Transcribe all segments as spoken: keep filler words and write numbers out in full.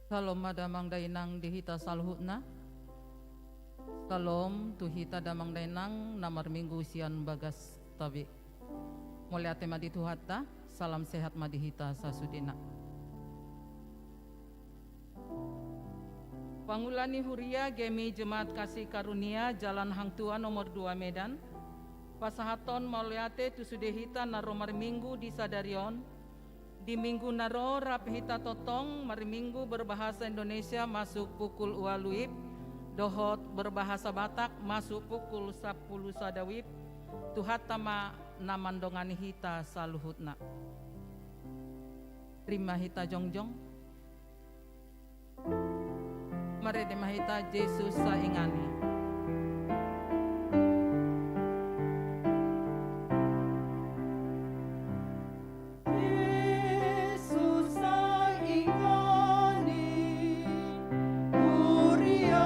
Salom ma damang dainang di hita saluhutna. Salom tu hita damang dainang na marminggu sian bagas tabe. Mauliate ma di Tuhanta, salam sehat ma di hita sasudena. Pangula ni huria GMI Jemaat Kasih Karunia Jalan Hang Tuah nomor dua Medan, pasahathon mauliate tu sude hita na ro marminggu di sadari on, di minggu na ro rap hita tongtong marminggu berbahasa Indonesia masuk pukul ualu WIB, dohot berbahasa Batak masuk pukul sampulu sada WIB, Tuhanta ma na mandongani hita saluhutna. Rima hita jongjong. Marende ma hita Jesus saingan i. Jesus saingan i, huriaM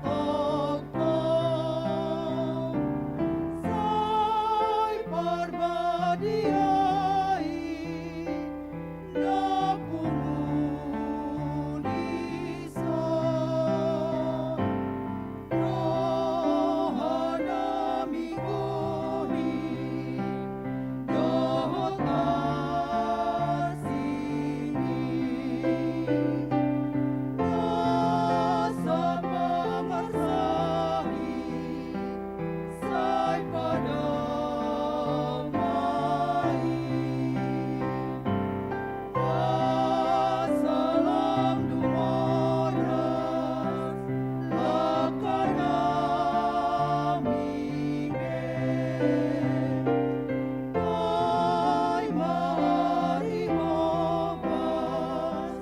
tongtong, sai parbadia i na pungu ni son, roha na mingoni dohot asing i, na sapangarsahi sai padao ma i. Salam dumorang langkanami be, ai ma ari hopas.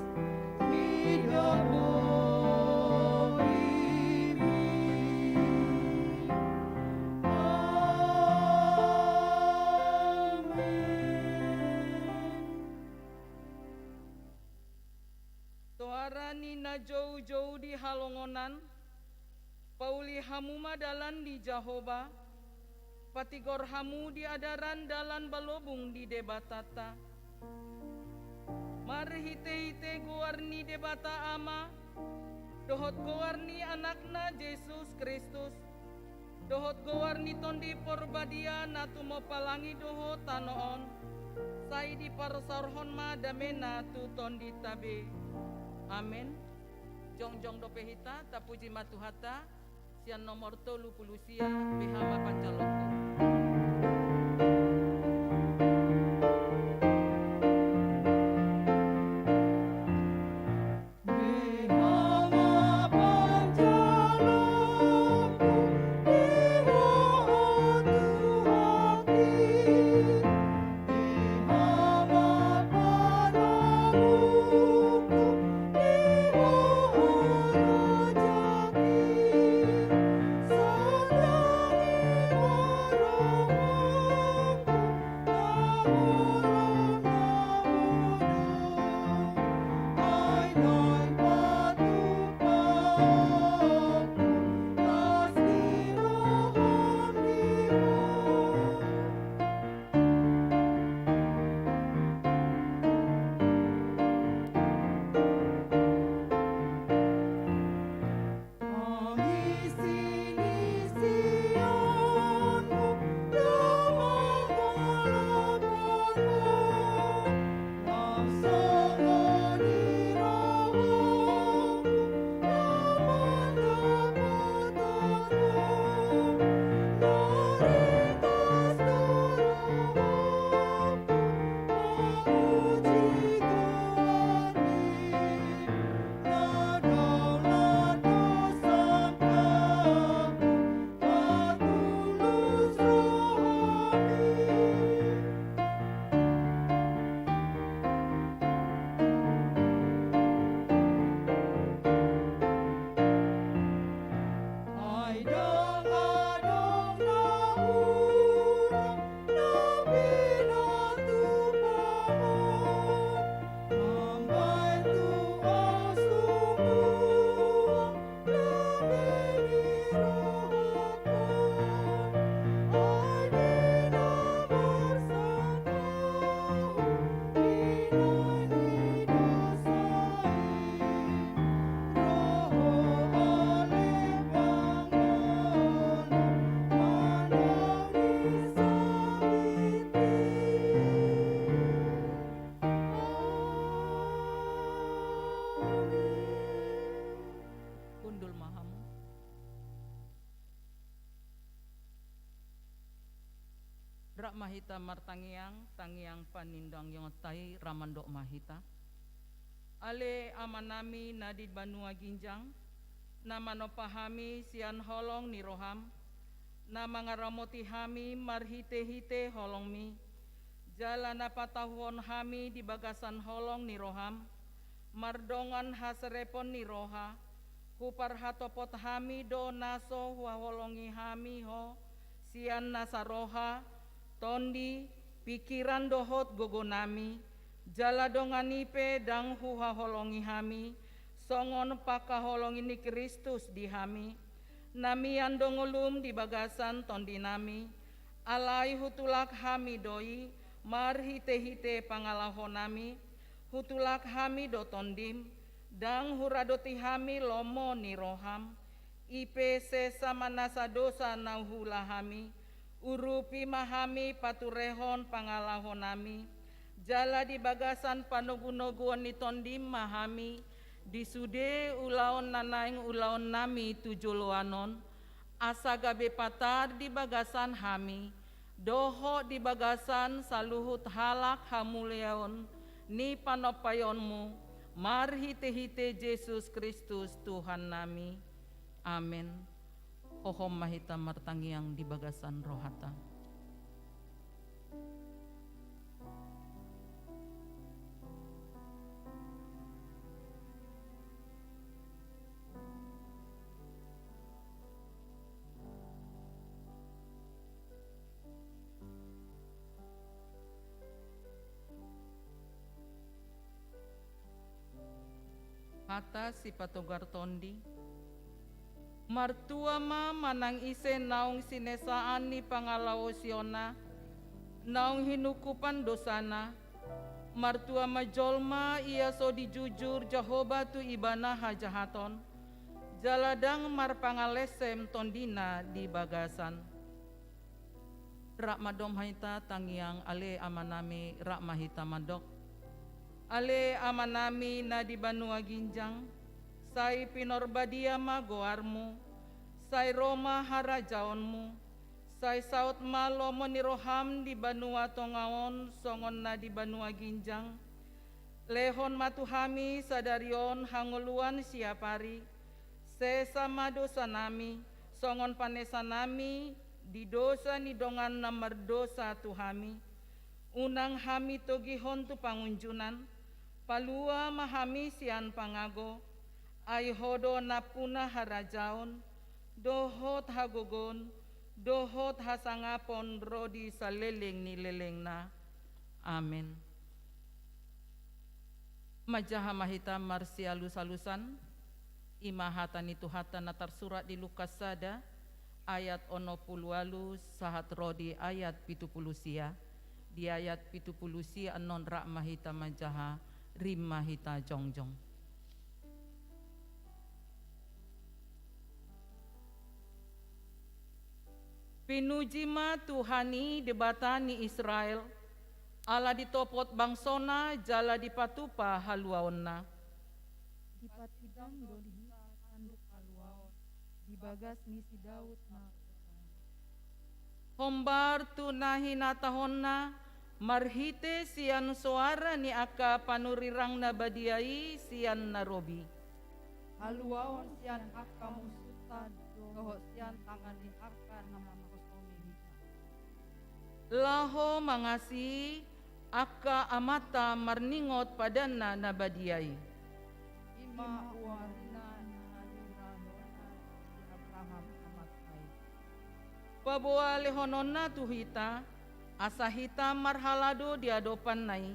Soara ni na joujou di halongonan, pauli hamu ma dalan ni Jahowa, patigor hamu di adaran dalan balobung ni Debatanta. Marhitehite goar ni Debata Ama, dohot goar ni Anakna Jesus Kristus, dohot goar ni Tondi Porbadia na tumompa langit dohot tano on, sai diparsaorhon ma damena tu tondinta be. Amen. Jongjong dope hita, tapuji ma Tuhanta. Sian nomor tolu pulu sia, Beha ma panjaloku. Beha ma panjaloku, di Ho Tuhanki. Ma hita martangiang, tangiang panindangiangonta i, ra mandok ma hita. Ale Amanami na di banua ginjang, na manompa hami sian holong ni roham, na mangaramoti hami marhite-hite holongmi, jala na patahuhon hami di bagasan holong ni roham, mardongan haserepon ni roha, huparhatopot hami do na so huhaholongi hami ho, sian nasa roha, tondi, pingkiran dohot gogonami, jala dongan i pe ndang huhaholongi hami, songon pangkaholongi ni Kristus di hami, na mian do ngolum di bagasan tondinami, alai hutulak hami do i, marhite-hite pangalahonami, hutulak hami do tondim, ndang huradoti hami lomo ni roham, i pe sesa ma nasa dosa na huula hami, urupi ma hami paturehon pangalahonami, jala di bagasan panogu-noguon ni tondim ma hami, di sude ulaon na naeng ulaonnami tu joloan on, asa gabe patar di bagasan hami, dohot di bagasan saluhut halak hamuliaon ni panompaionmu, marhite-hite Jesus Kristus Tuhannami. Amen. Hohom ma hita martangiang di bagasan rohanta. Hata sipatogar tondi. Martua ma manang ise naung sinesaan ni pangalaosionna, naung hinungkupan dosana. Martua ma jolma ia so dijujur Jahowa tu ibana hajahaton, jala ndang marpangalesem tondina di bagasan. Rap mandok ma hita tangiang, ale Amanami, rap ma hita mandok. Ale Amanami na di banua ginjang, sai pinorbadia ma goarmu, sai ro ma harajaonmu, sai saut ma lomo ni roham di banua tonga on songon na di banua ginjang. Lehon ma tu hami sadari on hangoluan siapari, sesa ma dosanami, songon panesanami di dosa ni dongan na mardosa tu hami. Unang hami togihon tu pangunjunan, palua ma hami sian pangago, ai Ho do nampuna harajaon, dohot hagogoon, dohot hasangapon ro di saleleng ni lelengna. Amen. Manjaha ma hita marsialus-alusan, i ma hata ni Tuhanta na tarsurat di Lukas sada, ayat onom pulu ualu sahat ro di ayat pitu pulu sia. Di ayat pitu pulu sia annon rap ma hita manjaha, rap ma hita jongjong. Pinuji ma Tuhan i Debata ni Israel, ala ditopot bangsona jala dipatupa haluaonna. Dipatindang do di hita tanduk haluaon di bagas ni si Daud na. Hombar tu na hinatahonna marhite sian soara ni angka panurirang na badia i sian na robi. Haluaon sian angka musunta dohot sian tangan ni angka na mangkosomi hita. Laho mangasihi angka amanta marningot padanna na badia i. I ma uarina na nirahona si Abraham amanta i. Paboa lehononna tu hita, asa hita marhalado di adopanna i,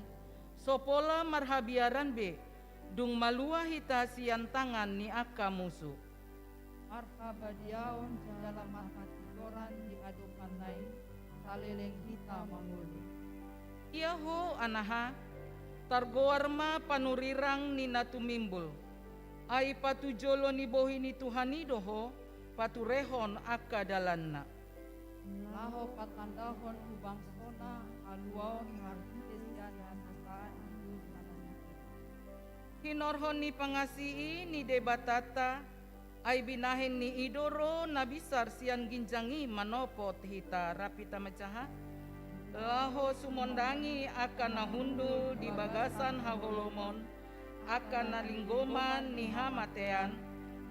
so pola marhabiaran be, dung malua hita sian tangan ni angka musu. Marhabadiaon jala marhatigoran di adopanna i, saleleng hita mangolu. Ia ho, anaha, targoar ma panurirang ni na tumimbul. Ai patujolo ni bohi ni Tuhan i do ho, paturehon angka dalanna. Laho patandahon tu bangsona haluaon marhite sian hasesaan ni Tuhan. Hinorhon ni pangasihi ni Debatanta, ai binahen ni i do ro na binsar sian ginjang i manopot hita. Rap hita manjaha. Laho sumondangi angka na hundul di bagasan haholomon, angka na linggoman ni hamatean,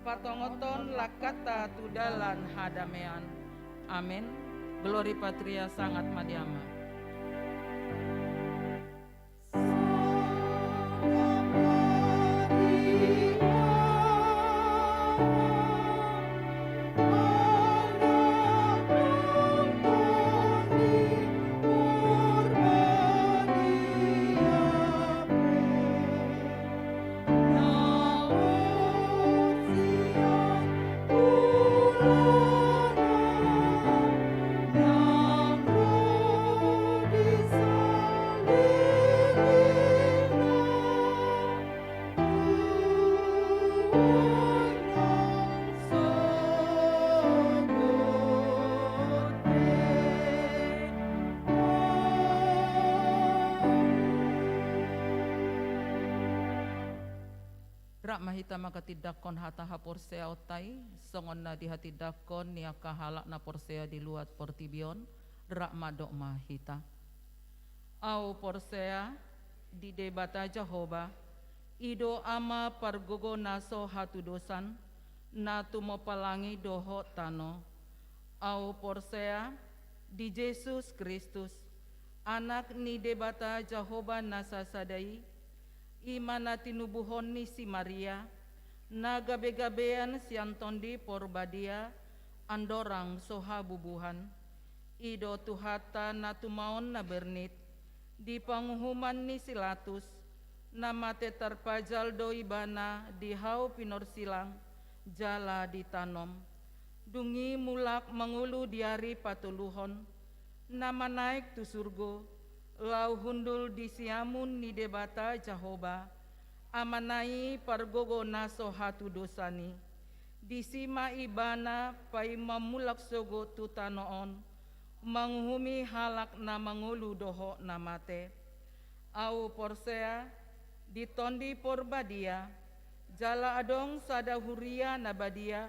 patongothon langkanta tu dalan hadamean. Amen. Glory Patria, sangat ma di Ama. Rap ma hita manghatindanghon hata haporseaonta i, songon na dihatindanghon ni angka halak na porsea di luat portibi on. Rap mandok ma hita. Ahu porsea di Debata Jahowa, i do Ama pargogo na so hatudosan, na tumompa langit dohot tano. Ahu porsea di Jesus Kristus, Anak ni Debata Jahowa na sasada i, i ma na tinubuhon ni si Maria, na gabegabean sian Tondi Porbadia, andorang so habubuhan. I do Tuhanta na tumaon na bernit, di panguhuman ni si Latus, na mate tarpajal do Ibana di hau pinorsilang, jala ditanom. Dung i mulak mangolu di ari patoluhon, na manaek tu surgo, laho hundul di siamun ni Debata Jahowa, Amana i pargogo na so hatudosan i. Disi ma Ibana paima mulak sogot tu tano on, manguhumi halak na mangolu dohot na mate. Ahu porsea di Tondi Porbadia, jala adong sada huria na badia,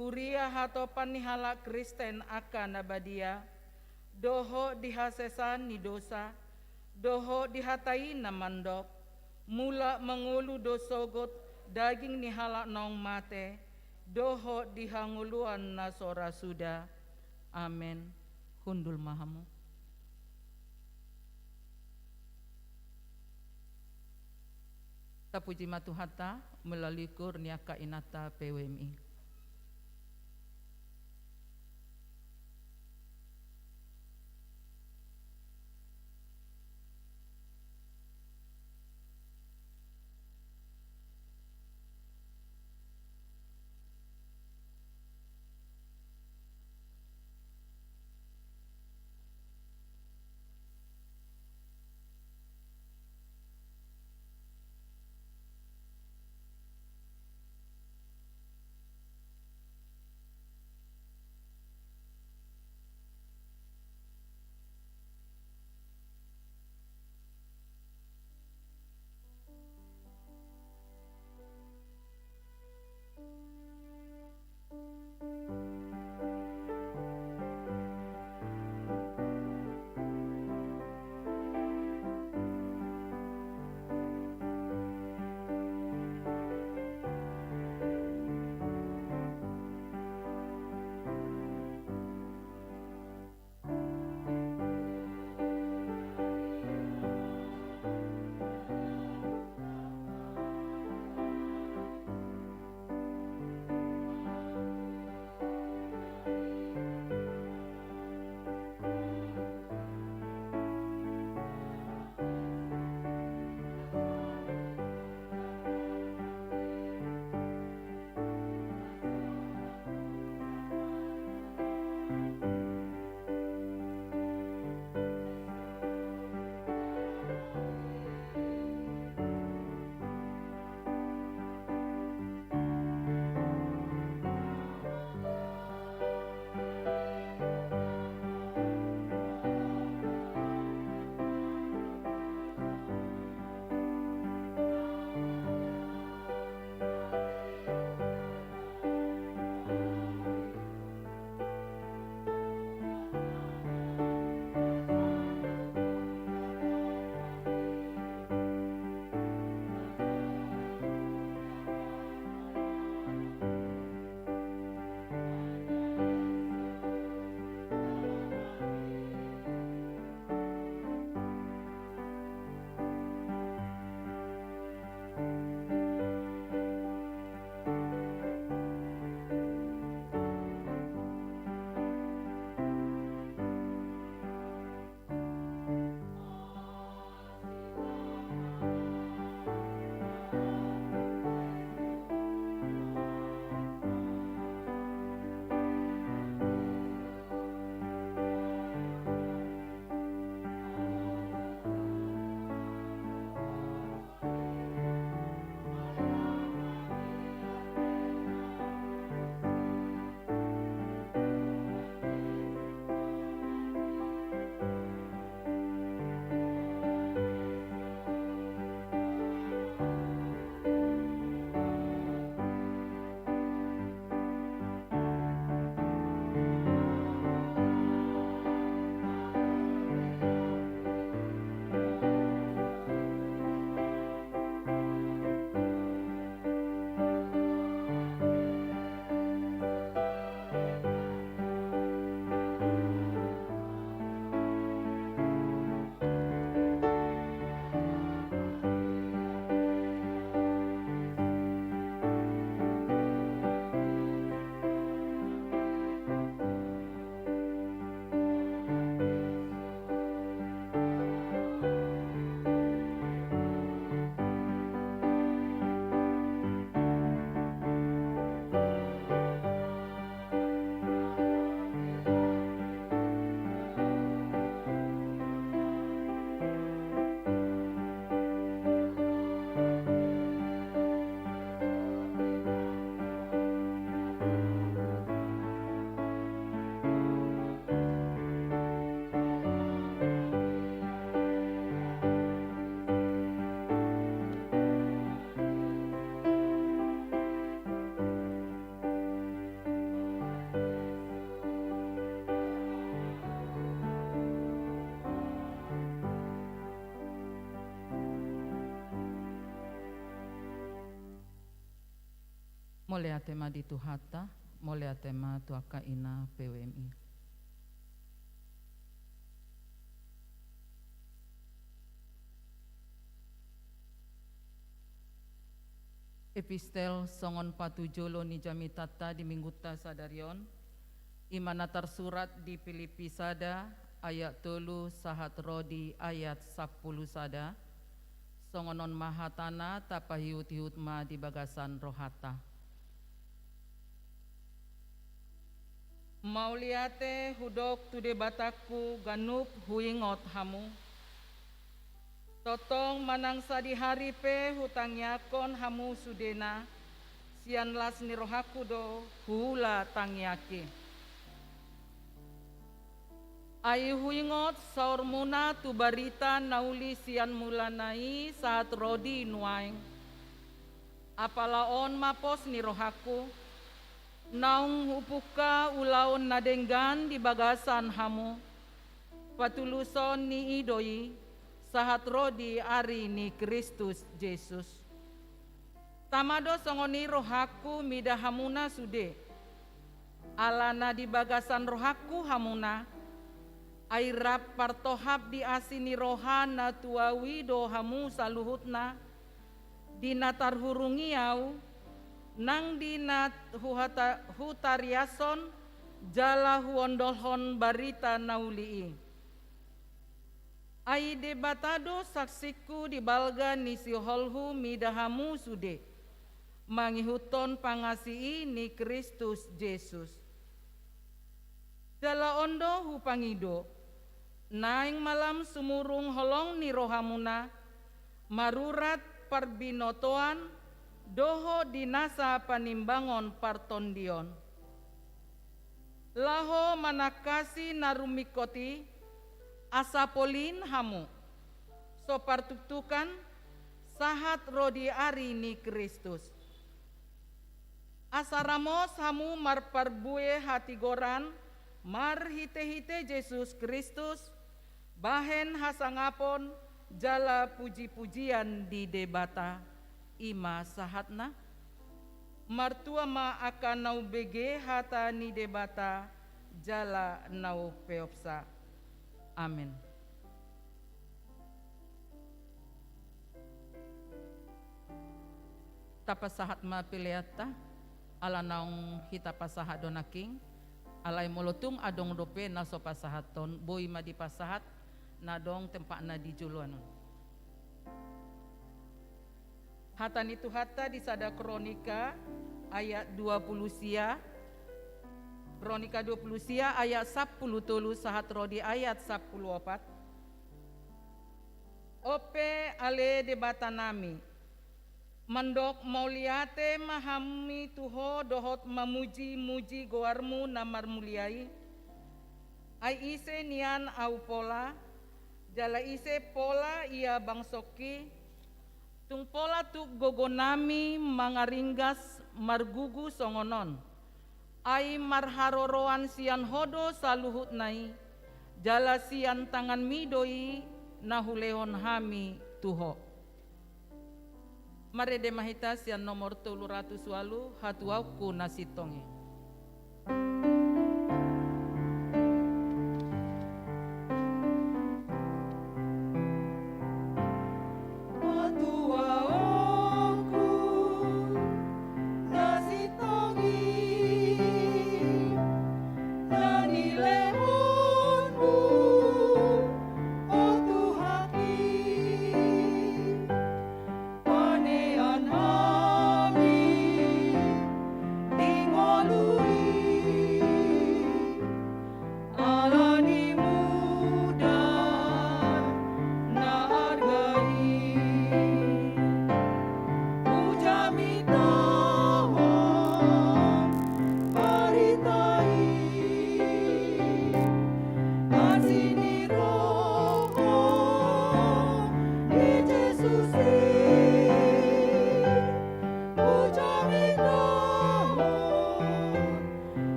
huria hatopan ni halak Kristen angka na badia, dohot di hasesaan ni dosa, dohot di hata i na mandok, mulak mangolu do sogot daging ni halak naung mate, dohot di hangoluan na so ra suda. Amen. Hundul ma hamu. Tapuji ma Tuhanta, melalui koor ni angka inanta P W M I. Mauliate ma di Tuhanta, mauliate ma tu angka ina P W M I. Epistel songon patujolo ni jamitanta di minggunta sadari on, i ma na tarsurat di Pilippi sada ayat tolu sahat ro di ayat sampulu sada, songon on ma hatana, tapaihut-ihut ma di bagasan rohanta. Mauliate hudok tu Debatangku ganup huingot hamu. Tongtong manang sadihari pe hutangiangkon hamu sudena, sian las ni rohangku do huula tangiangki. Ai huingot saurmuna tu barita na uli sian mulana i sahat ro di nuaeng. Apala on ma pos ni rohangku, naung hupungka ulaon na denggan di bagasan hamu, patuluson ni i do i, sahat ro di ari ni Kristus Jesus. Tama do songon i rohangku mida hamuna sude. Alana di bagasan rohangku hamuna, ai rap partohap di asi ni roha na tu au i do hamu saluhutna, di na tarhurungi au, nang di na huhata-, hutariashon jala huondolhon barita na uli i. Ai Debata do saksingku di balga ni siholhu mida hamu sude, mangihuthon pangasi i ni Kristus Jesus. Jala on do hupangido, naeng malam sumurung holong ni rohamuna, marurat parbinotoan dohot di nasa panimbangon partondion. Laho manangkasi na rumingkot i, asa polin hamu, so partuktukan, sahat ro di ari ni Kristus. Asa ramos hamu marparbue hatigoran marhite-hite Jesus Kristus, bahen hasangapon jala puji-pujian di Debata, i ma sahatna. Martua ma angka na umbege hata ni Debata jala na umpeopsa. Amen. Tapasahat ma peleanta, ala naung hita pasahat do nangkin, alai molo tung adong dope na so pasahathon, boi ma dipasahat, na adong tempatna di joloan on. Hata ni Tuhanta di sada Kronika ayat dua pulu sia, Kronika dua pulu sia ayat sampulu tolu sahat ro di ayat sampulu opat. On pe ale Debatanami, mandok mauliate ma hami tu Ho dohot mamuji-muji goarmu na marmulia i. Ai ise nian ahu pola, jala ise pola ia bangsongki, tung pola tuk gogonami mangaringgas margugu songon on. Ai marharoroan sian Ho do saluhutna i, jala sian tanganmi do i na hulehon hami tu Ho. Marende ma hita sian nomor tolu ratus ualu, hatuaonku na sintong i. Hatuaonku na sintong i, na nilehonmu, o Tuhanki, panean hami di ngolu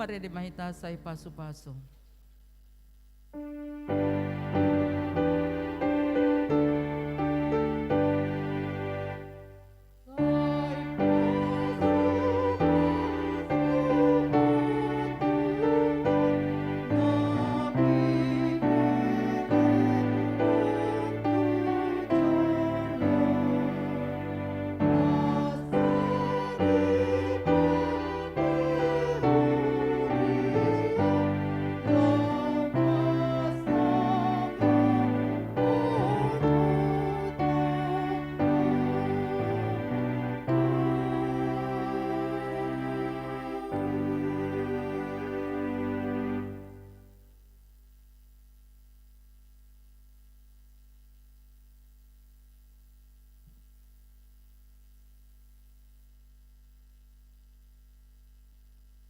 Rede ma hita sai pasu-pasu.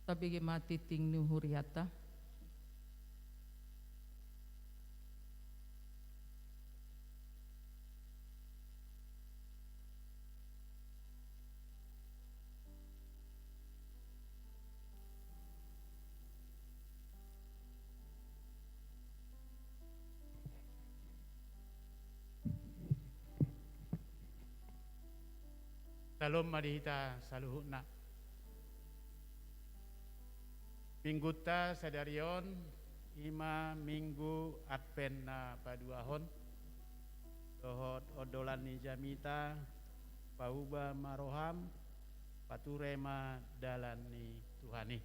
Tabege ma tingting ni hurianta. Syalom ma di hita saluhutna. Minggunta sadari on, i ma Minggu Advent na paduahon, dohot ondolan ni jamita, pauba ma roham, pature ma dalan ni Tuhan i.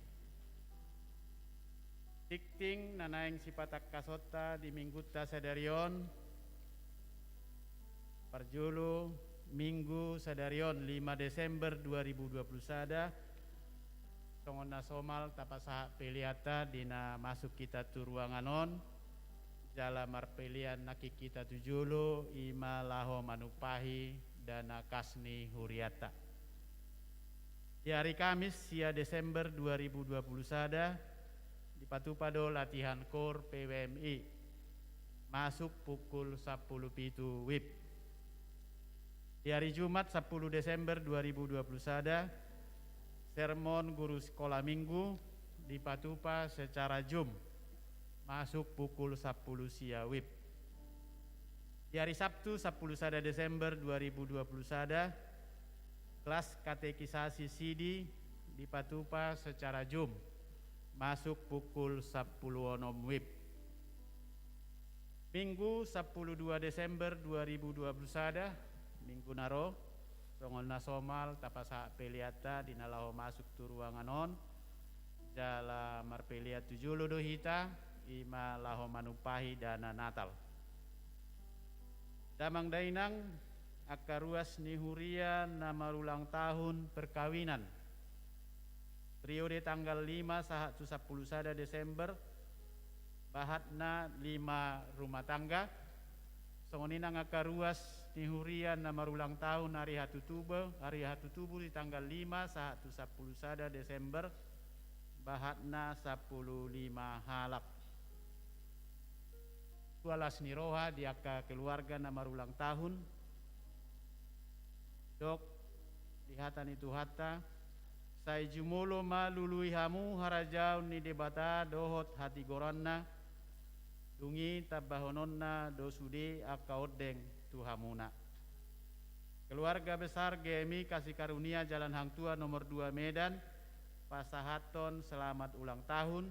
Tingting na naeng sipatangkasonta di Minggunta sadari on, parjolo Minggu sadari on, lima Desember dua ribu dua puluh sada, songon na somal tapasahat peleanta di na masuk hita tu ruangan on, jala marpelean nangkin hita tu jolo, i ma laho manumpahi dana kas ni hurianta. Di ari Kamis, sia Desember dua ribu dua puluh sada, dipatupa do latihan koor P W M I. Masuk pukul sampulu pitu wib. Di ari Jumat, sampulu Desember dua ribu dua puluh sada, sermon guru sikola minggu dipatupa secara Zoom. Masuk pukul sampulu sia wib. Di ari Sabtu, sampulu sada Desember dua ribu dua puluh sada, kelas katekisasi sidi dipatupa secara Zoom, masuk pukul sampulu onom wib. Minggu, sampulu dua Desember dua ribu dua puluh sada, Minggu na ro, songon na somal tapasahat peleanta di na laho masuk tu ruangan on, jala marpelean tu jolo do hita, i ma laho manumpahi dana Natal. Damang dainang, angka ruas ni huria na marulang tahun perkawinan, periode tanggal lima sahat tu sampulu sada Desember, bahatna lima rumah tangga. Songon i nang angka ruas ni huria na marulang tahun ari hatutubu, ari hatutubu di tanggal lima sahat tu sampulu sada Desember, bahatna sampulu lima halak. Tua las ni roha di angka keluarga na marulang tahun, didok di hata ni Tuhanta, sai jumolo ma lului hamu harajaon ni Debata dohot hatigoranna, dung i tambahononna do sude angka ondeng tu hamuna. Keluarga besar G M I Kasih Karunia Jalan Hang Tuah nomor dua Medan, pasahathon selamat ulang tahun,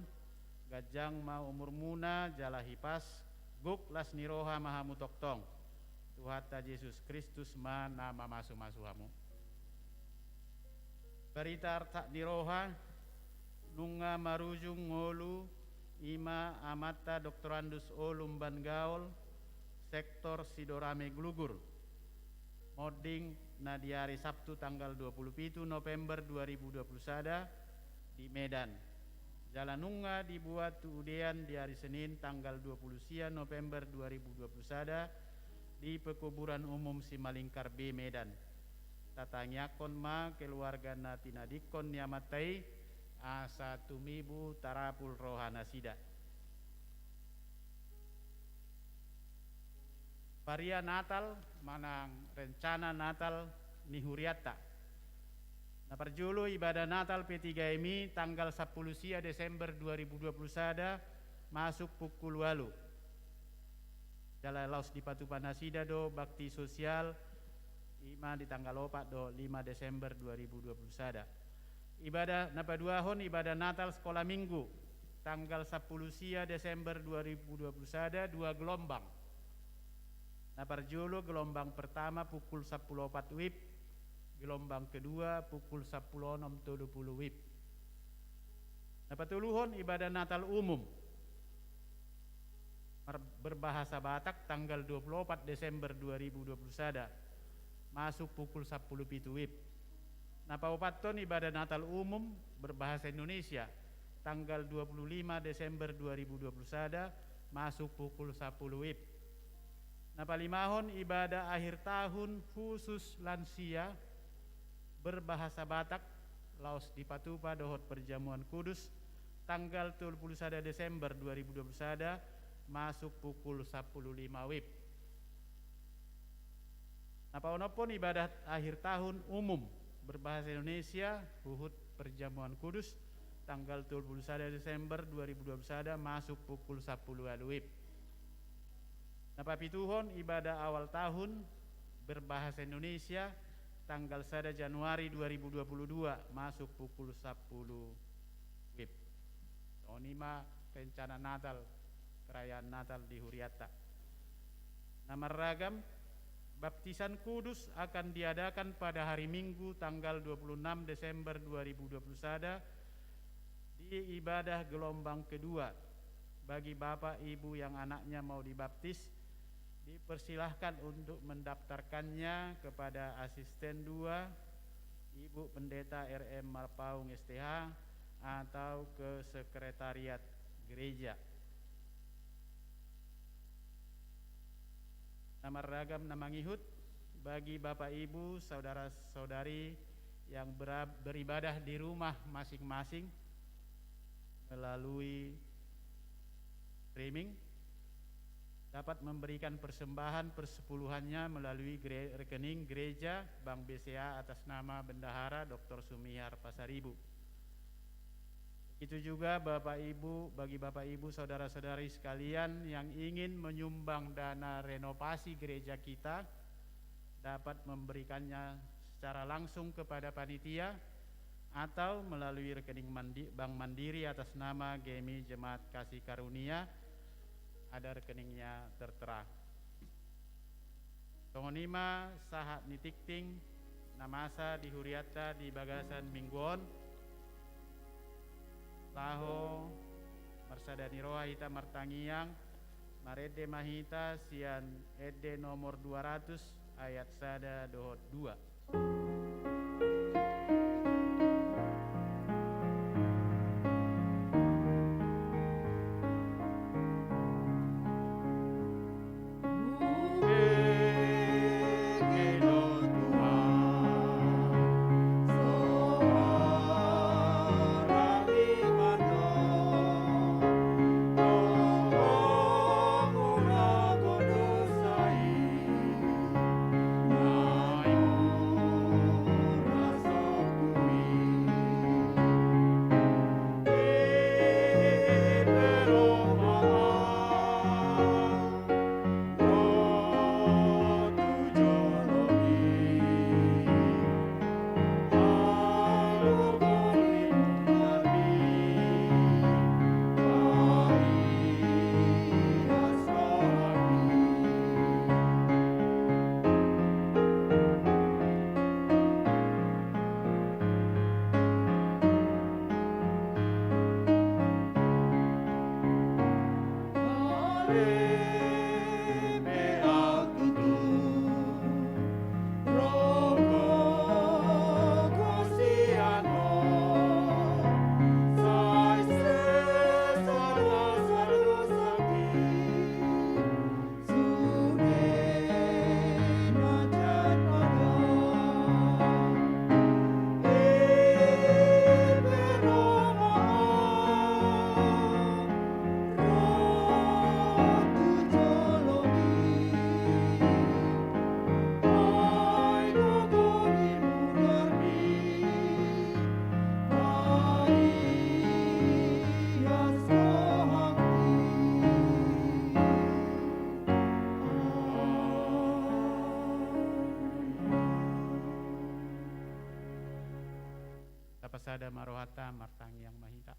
ganjang ma umurmuna jala hipas, gok las ni roha ma hamu tongtong. Tuhanta Jesus Kristus ma na mamasumasu hamu. Barita arsak ni roha, nunga marujung ngolu, i ma amanta Doktorandus O Lumban Gaol, sektor Sidorame Glugur. Monding na di ari Sabtu tanggal dua puluh pitu November dua ribu dua puluh sada di Medan. Jala nunga dibuat tu udean di ari Senin tanggal dua puluh sia November dua ribu dua puluh sada di Pekuburan Umum Simalingkar B Medan. Tatangiangkon ma keluarga na tinadingkon ni amanta i, asa tumibu tarapul rohanasida. Paria Natal manang rencana Natal ni hurianta. Na parjolo ibadah Natal P tiga M I tanggal sampulu sia Desember dua ribu dua puluh sada masuk pukul ualu. Jala laos dipatupa nasida do bakti sosial, i ma di tanggal opat dohot lima Desember dua ribu dua puluh sada. Ibadah na paduahon ibadah Natal Sekolah Minggu tanggal sampulu sia Desember dua ribu dua puluh sada, dua gelombang. Na parjolo gelombang pertama pukul sampulu opat wib, gelombang kedua pukul sampulu onom tolu puluh wib. Na patoluhon ibadah Natal umum mar-, berbahasa Batak tanggal dua puluh opat Desember dua ribu dua puluh sada, masuk pukul sampulu pitu wib. Na paopathon ibadah Natal umum berbahasa Indonesia tanggal dua puluh lima Desember dua ribu dua puluh sada, masuk pukul sampulu wib. Na palimahon ibadah akhir tahun khusus lansia berbahasa Batak, laos dipatupa dohot perjamuan kudus tanggal tolu puluh sada Desember dua ribu dua puluh sada, masuk pukul sampulu lima wib. Na paonomhon ibadah akhir tahun umum berbahasa Indonesia huhut perjamuan kudus tanggal tolu puluh sada Desember dua ribu dua puluh sada, masuk pukul sampulu ualu wib. Na papituhon ibadah awal tahun berbahasa Indonesia tanggal sada Januari dua ribu dua puluh dua, masuk pukul sampulu wib. Songon i ma rencana Natal, perayaan Natal di hurianta. Na marragam, baptisan kudus akan diadakan pada hari Minggu tanggal dua puluh enam Desember dua ribu dua puluh sada di ibadah gelombang kedua. Bagi bapak ibu yang anaknya mau dibaptis, dipersilahkan untuk mendaftarkannya kepada asisten dua, Ibu Pendeta R M Marpaung S T H, atau ke sekretariat gereja. Na marragam na mangihut, bagi bapak ibu, saudara-saudari yang bera-, beribadah di rumah masing-masing melalui streaming, dapat memberikan persembahan persepuluhannya melalui gere-, rekening gereja Bank B C A atas nama Bendahara Doktor Sumihar Pasaribu. Begitu juga Bapak Ibu, bagi Bapak Ibu, saudara-saudari sekalian yang ingin menyumbang dana renovasi gereja kita, dapat memberikannya secara langsung kepada panitia atau melalui rekening mandi-, Bank Mandiri atas nama G M I Jemaat Kasih Karunia, ada rekeningnya tertera. Songon i ma sahat ni tingting na masa di hurianta di bagasan minggu on. Laho marsada ni roha hita martangiang, marende ma hita sian ende nomor dua ratus ayat sada dohot dua. Sada ma rohanta, martangiang ma hita.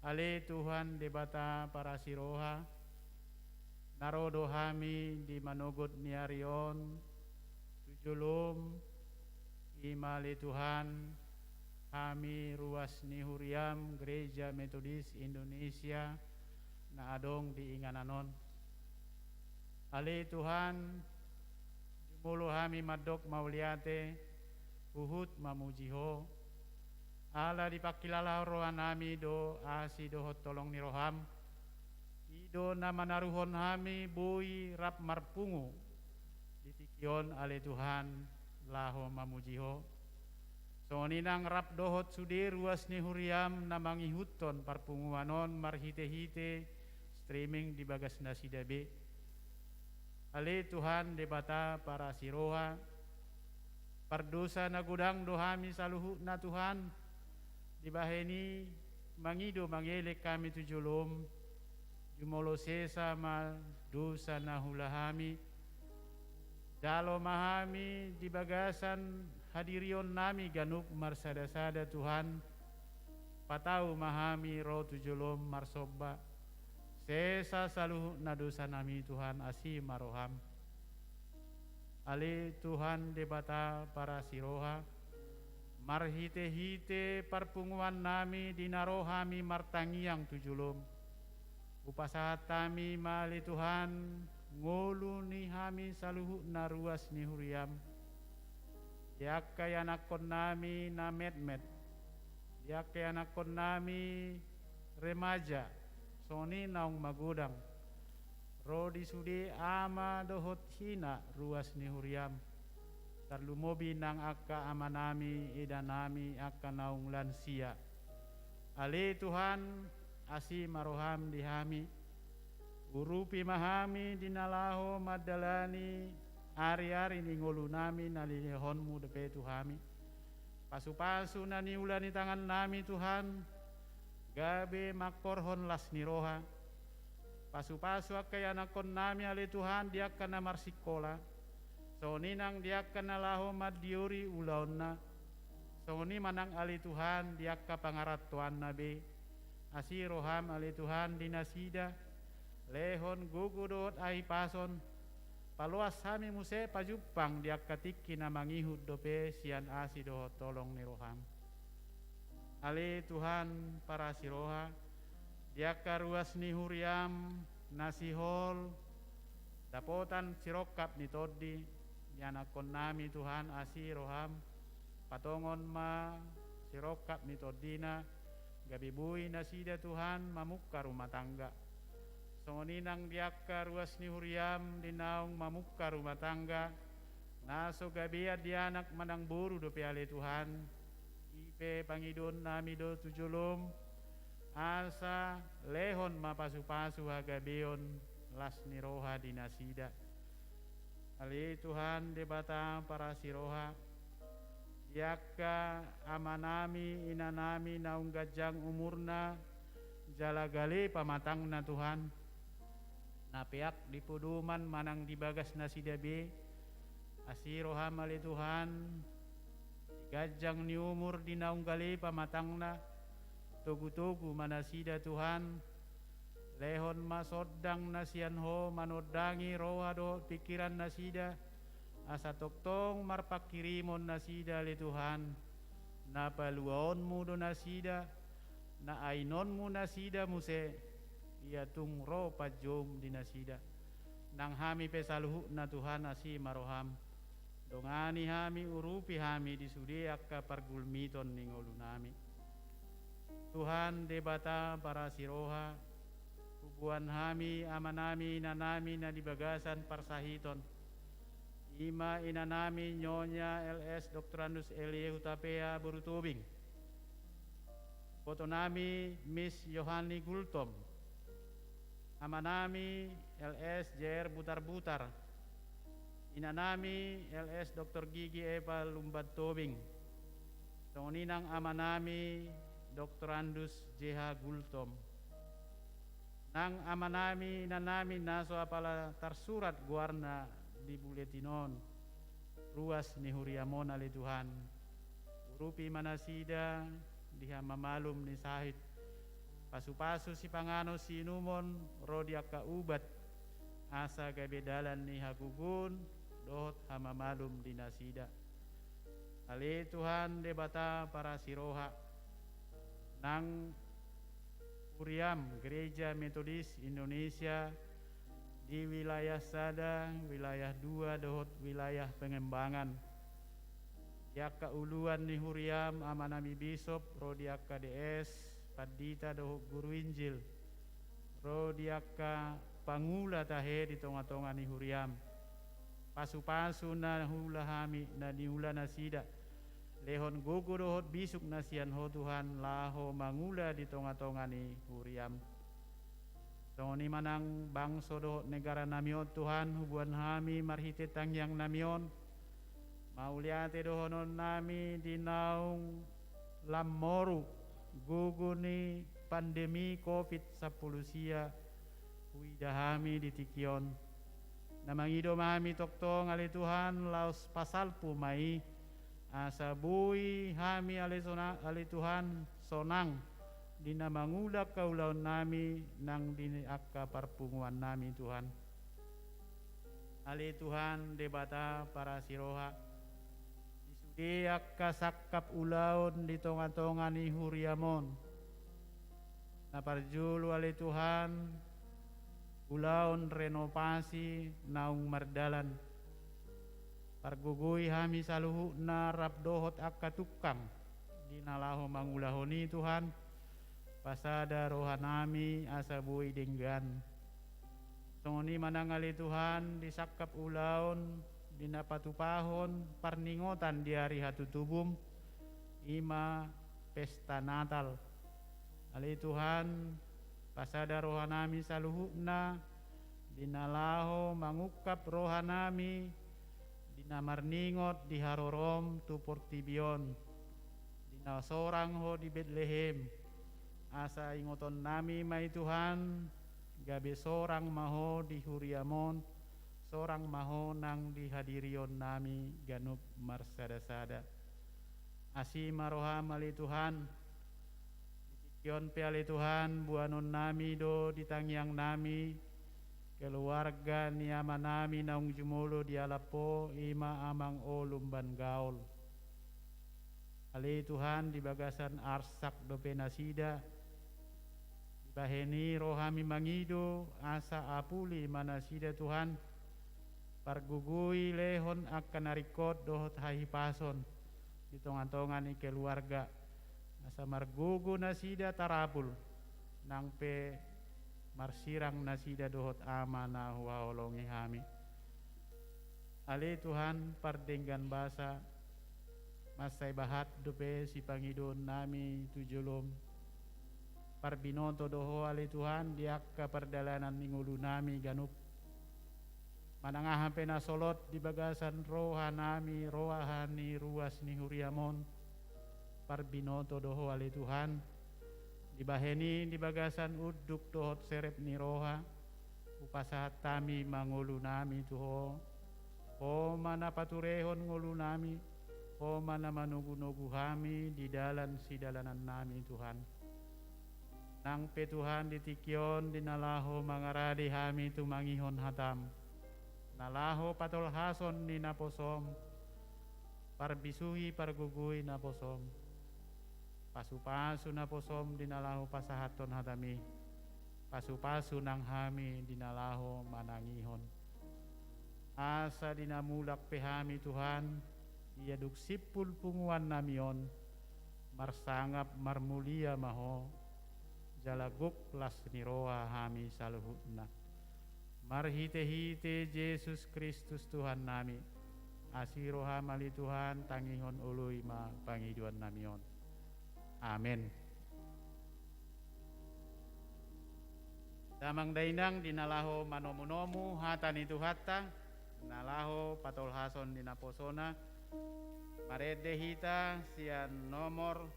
Ale Tuhan Debata parasi roha, na ro do hami di manogot ni ari on tu jolom, i ma ale Tuhan, hami ruas ni huriam Gereja Metodis Indonesia na adong di inganan on. Ale Tuhan, jumolo hami mandok mauliate, huhut mamuji Ho. Ala dipangkilala rohanami do asi dohot holong ni roham. I do na manaruhon hami boi rap marpungu di tingki on ale Tuhan, laho mamuji Ho. Songon i nang rap dohot sude ruas ni huriam na mangihuthon parpunguan on marhitehite streaming di bagas nasida be. Ale Tuhan Debata parasi roha, pardosa na godang do hami saluhutna Tuhan, dibahen i mangido mangelek hami tu jolom, jumolo sesa ma dosa na huula hami. Jalo ma hami di bagasan hadirionnami ganup marsadasada Tuhan, patau ma hami ro tu jolom marsomba. Sesa saluhutna dosanami Tuhan, asi ma roham. Ale Tuhan Debata parasi roha, marhitehite parpunguannami di na ro hami martangiang tu jolom, hupasahat hami ma ale Tuhan ngolu ni hami saluhutna ruas ni huriam. Di angka ianakkonnami na metmet, di angka ianakkonnami remaja, songon i naung magodang, ro di sude ama dohot ina ruas ni huriam. Tarlumobi nang angka amanami, inanami, angka naung lansia. Ale Tuhan, asi ma roham di hami. Urupi ma hami di na laho mandalani ari-ari ni ngolunami na nilehonmu dope tu hami. Pasupasu na niula ni tangannami Tuhan, gabe mangkorhon las ni roha. Pasupasu angka ianakkonnami ale Tuhan di angka na marsingkola, songon i nang di angka na laho mandiori ulaonna. Songon i ma nang ale Tuhan di angka pangarantoanna be. Asi roham ale Tuhan di nasida, lehon gogo dohot hahipason. Paloas hami muse pajumpang di angka tingki na mangihut dope sian asi dohot holong ni roham. Ale Tuhan parasi roha, di angka ruas ni huriam na sihol dapotan sirongkap ni tondi, ianakkonnami Tuhan asi roham, patongon ma sirongkap ni tondina, gabe boi nasida Tuhan mamungka rumah tangga. Songon i nang di angka ruas ni huriam di naung mamungka rumah tangga, na so gabean di anak manang boru dope ale Tuhan, i pe pangidoonnami do tu jolom, asa lehon ma pasupasu hagabeon las ni roha di nasida. Ale Tuhan Debata parasi roha, di angka amanami, inanami naung ganjang umurna, jala gale pamatangna Tuhan, na peak di podoman manang di bagas nasida be, asi roham ale Tuhan, di ganjang ni umur di naung gale pamatangna, togu-togu ma nasida Tuhan, lehon ma sondang na sian Ho manondangi roha dohot pingkiran nasida, asa tongtong marpanghirimon nasida ale Tuhan, na paluaonmu do nasida, na ainonmu nasida muse, ia tung ro panjoum di nasida. Nang hami pe saluhutna Tuhan asi ma roham. Dongani hami, urupi hami di sude angka pargulmiton ni ngolunami. Tuhan Debata parasi roha, huboan hami amanami inanami na di bagasan parsahiton. I ma inanami Nyonya L S Doktorandus Elie Hutapea boru Tobing. Ibotonami Miss Yohani Gultom. Amanami L S J R Butarbutar. Inanami L S Doktor Gigi Eva Lumban Tobing. Songon i nang amanami Doktorandus J H Gultom. Nang amanami, inanami na so apala tarsurat goarna di buletin on. Ruas ni huriam on ale Tuhan. Urupi ma nasida di hamamalum ni sahit. Pasupasu sipanganon siinumon ro di angka ubat, asa gabe dalan ni hagogoon dohot hamamalum di nasida. Ale Tuhan Debata parasi roha, nang huriaM Gereja Metodis Indonesia di wilayah sada, wilayah dua dohot wilayah Pengembangan. Di angka uluan ni huriaM, amanami bisop, ro di angka D S, pandita dohot guru Injil, ro di angka pangula tahe di tonga-tonga ni huriaM. Pasupasu na huula hami, na niula nasida. Lehon gogo dohot bisuk na sian Ho Tuhan, laho mangula di tonga-tonga ni huriaM. Songon i ma nang bangso dohot negaranami on Tuhan, huboan hami marhite tangiangnami on. Mauliate dohononnami di naung lam moru gogo ni pandemi Covid sampulu sia huida hami di tingki on. Na mangido ma hami tongtong ale Tuhan, laos pasalpu ma i, asa boi hami ale sona-, ale Tuhan, sonang di na mangula angka ulaonnami nang di angka parpunguannami Tuhan. Ale Tuhan Debata parasi roha, di sude angka sangkap ulaon di tonga-tonga ni huriaM on. Na parjolo ale Tuhan, ulaon renovasi naung mardalan. Pargogoi hami saluhutna rap dohot angka tungkang di na laho mangulahon i Tuhan, pasada rohanami asa boi denggan. Songon i ma nang ale Tuhan, di sangkap ulaon di na patupahon parningotan di ari hatutubuM, i ma pesta Natal. Ale Tuhan, pasada rohanami saluhutna di na laho mangungkap rohanami di na marningot di haroroM tu portibi on, di na sorang Ho di Betlehem. Asa ingotonnami ma i Tuhan, gabe sorang ma Ho di huriaM on, sorang ma Ho nang di hadirionnami ganup marsada-sada. Asi ma rohaM ale Tuhan. Di tingki on pe ale Tuhan, boanonnami do di tangiangnami keluarga ni amanami naung jumolo dialap Ho, i ma Amang O Lumban Gaol. Ale Tuhan, di bagasan arsak dope nasida. Dibahen i rohami mangido asa apuli ma nasida Tuhan. Pargogoi lehon angka na ringkot dohot hahipason di tonga-tonga ni keluarga, asa margogo nasida tarapul, nang pe marsirang nasida dohot ama na huhaholongi hami. Ale Tuhan pardenggan basa, mansai bahat dope sipangidoonnami tu joloM. Parbinoto do Ho ale Tuhan di angka pardalanan ni ngolunami ganup. Manang aha pe na solot di bagasan rohanami, roha ni ruas ni huriaM on, parbinoto do Ho ale Tuhan. Dibahen i di bagasan unduk dohot serep ni roha, hupasahat hami ma ngolunami tu Ho. Ho ma na paturehon ngolunami, Ho ma na manogu-nogu hami di dalan sidalanannami Tuhan. Nang pe Tuhan di tingki on di na laho mangarade hami tumangihon hataM, na laho patolhason ni naposoM, parbisuhi pargogoi naposoM. Pasu-pasu naposoM di na laho pasahathon hataMi. Pasu-pasu nang hami di na laho manangihon. Asa di na mulak pe hami Tuhan, ia dung simpul punguannami on, marsangap marmulia ma Ho, jala gok las ni roha hami saluhutna. Marhite-hite Jesus Kristus Tuhannami, asi rohaM ale Tuhan, tangihon oloi ma pangidoannami on. Amen. Damang dainang, di na laho manomu-nomu hata ni Tuhanta, na laho patolhason ni naposona, marende hita sian nomor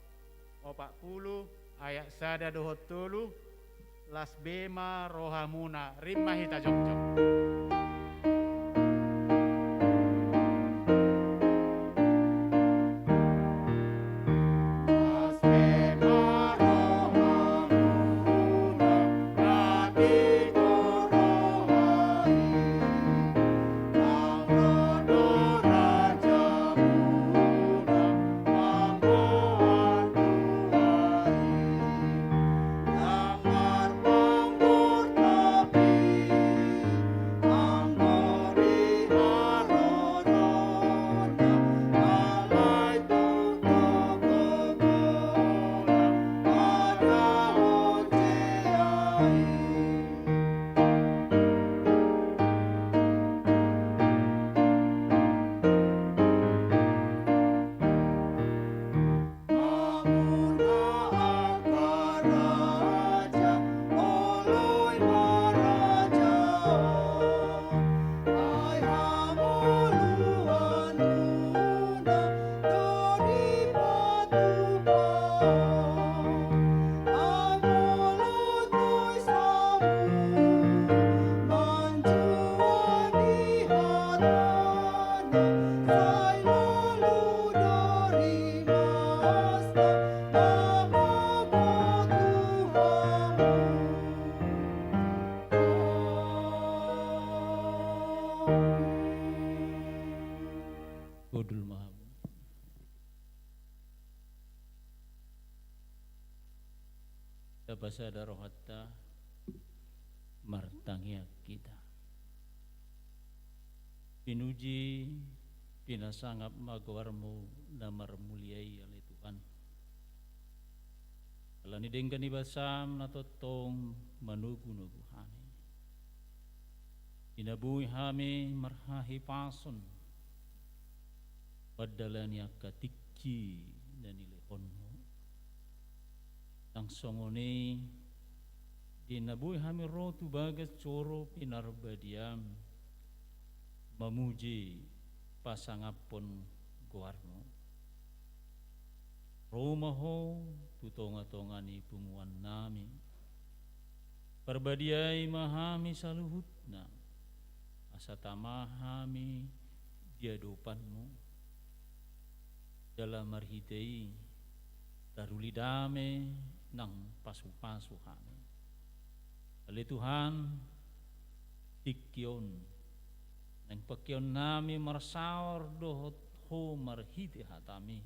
opat pulu ayat sada dohot tolu, las be ma rohamuna, rap ma hita jongjong. Sada rohanta, martangiang hita. Pinuji, pinasangap ma goarmu na marmulia i, ale Tuhan. Ala ni denggan ni basam na tongtong manogunogu hami. Di na boi hami marhahipason mandalani angka tingki na nilehonmu. Nang songon i, di na boi hami ro tu bagas joro pinarbadiam, mamuji pasangaphon goarmu. Ro ma ho tu tongatonga ni punguannami. Parbadiai ma hami saluhutna, asa tama hami di adopanmu. Jala marhite i, taruli dame nang pasupasu hami. Ale Tuhan, tingki on, naeng pangkeonnami marsaor dohot ho marhite hatami.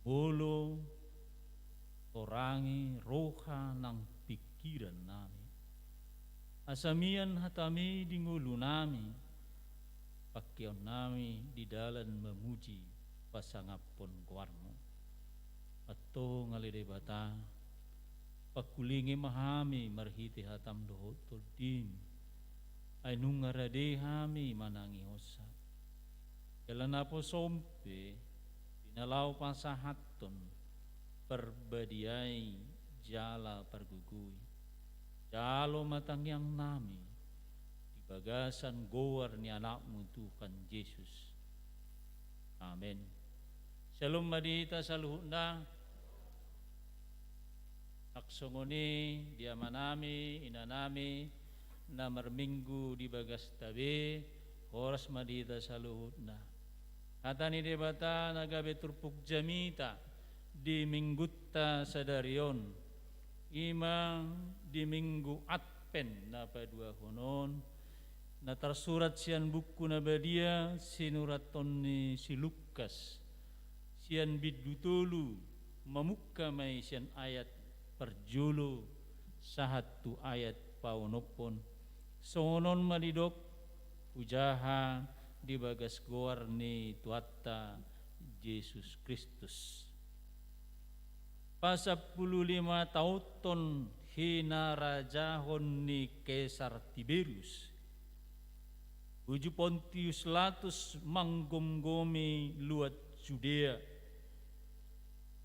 Molo torangi roha nang pingkirannami. Asa mian hatami di ngolunami, pangkeonnami di dalan mamuji pasangaphon goarmu. Antong ale Debata, pangkulingi ma hami marhite hatam dohot tondim. Ai nunga rade hami manangihonsa. Jala naposom pe, di na laho pasahathon, parbadiai jala pargogoi. Jalo ma tangiangnami di bagasan goar ni Anakmu Tuhan Jesus. Amen. Syalom ma di hita saluhutna. Nang songon i di amanami, inanami, na marminggu di bagasta be, horas ma di hita saluhutna. Hata ni Debata na gabe turpuk jamita di minggunta sadari on, i ma di minggu Advent na paduahon on, na tarsurat sian buku na badia sinurathon ni si Lukas, sian bindu tolu, mamungka ma i sian ayat parjolo sahat tu ayat paonomhon. Songon on ma didok, hujaha di bagas goar ni Tuhanta Jesus Kristus. Pasampulu lima taonhon hinarajahon ni Kesar Tiberius, uju Pontius Latus manggomgomi luat Judea.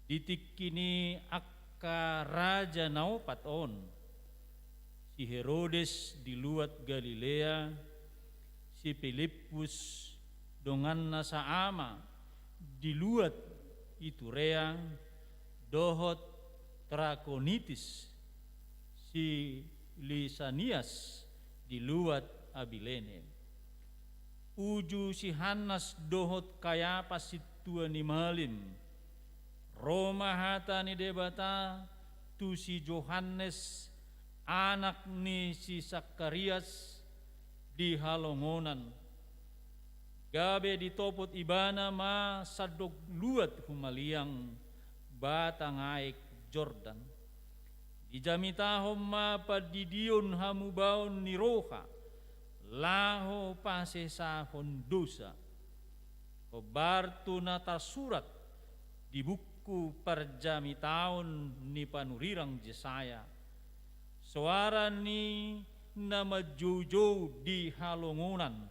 Di tingki ni angka raja na opat on, si Herodes di luat Galilea, si Pilippus donganna saama di luat Iturea, dohot Trakonitis, si Lisanias di luat Abilene. Uju si Hannas dohot Kayapas sintua ni malim, ro ma hata ni Debata tu si Johannes, anak ni si Sakarias, di halongonan. Gabe ditopot ibana ma sandok luat humaliang batang aek Jordan. Dijamitahon ma pandidion hamubaon ni roha, laho pasesahon dosa. Hombar tu na tarsurat di buku parjamitaon ni panurirang Jesaya. Soara ni na manjoujou di halongonan.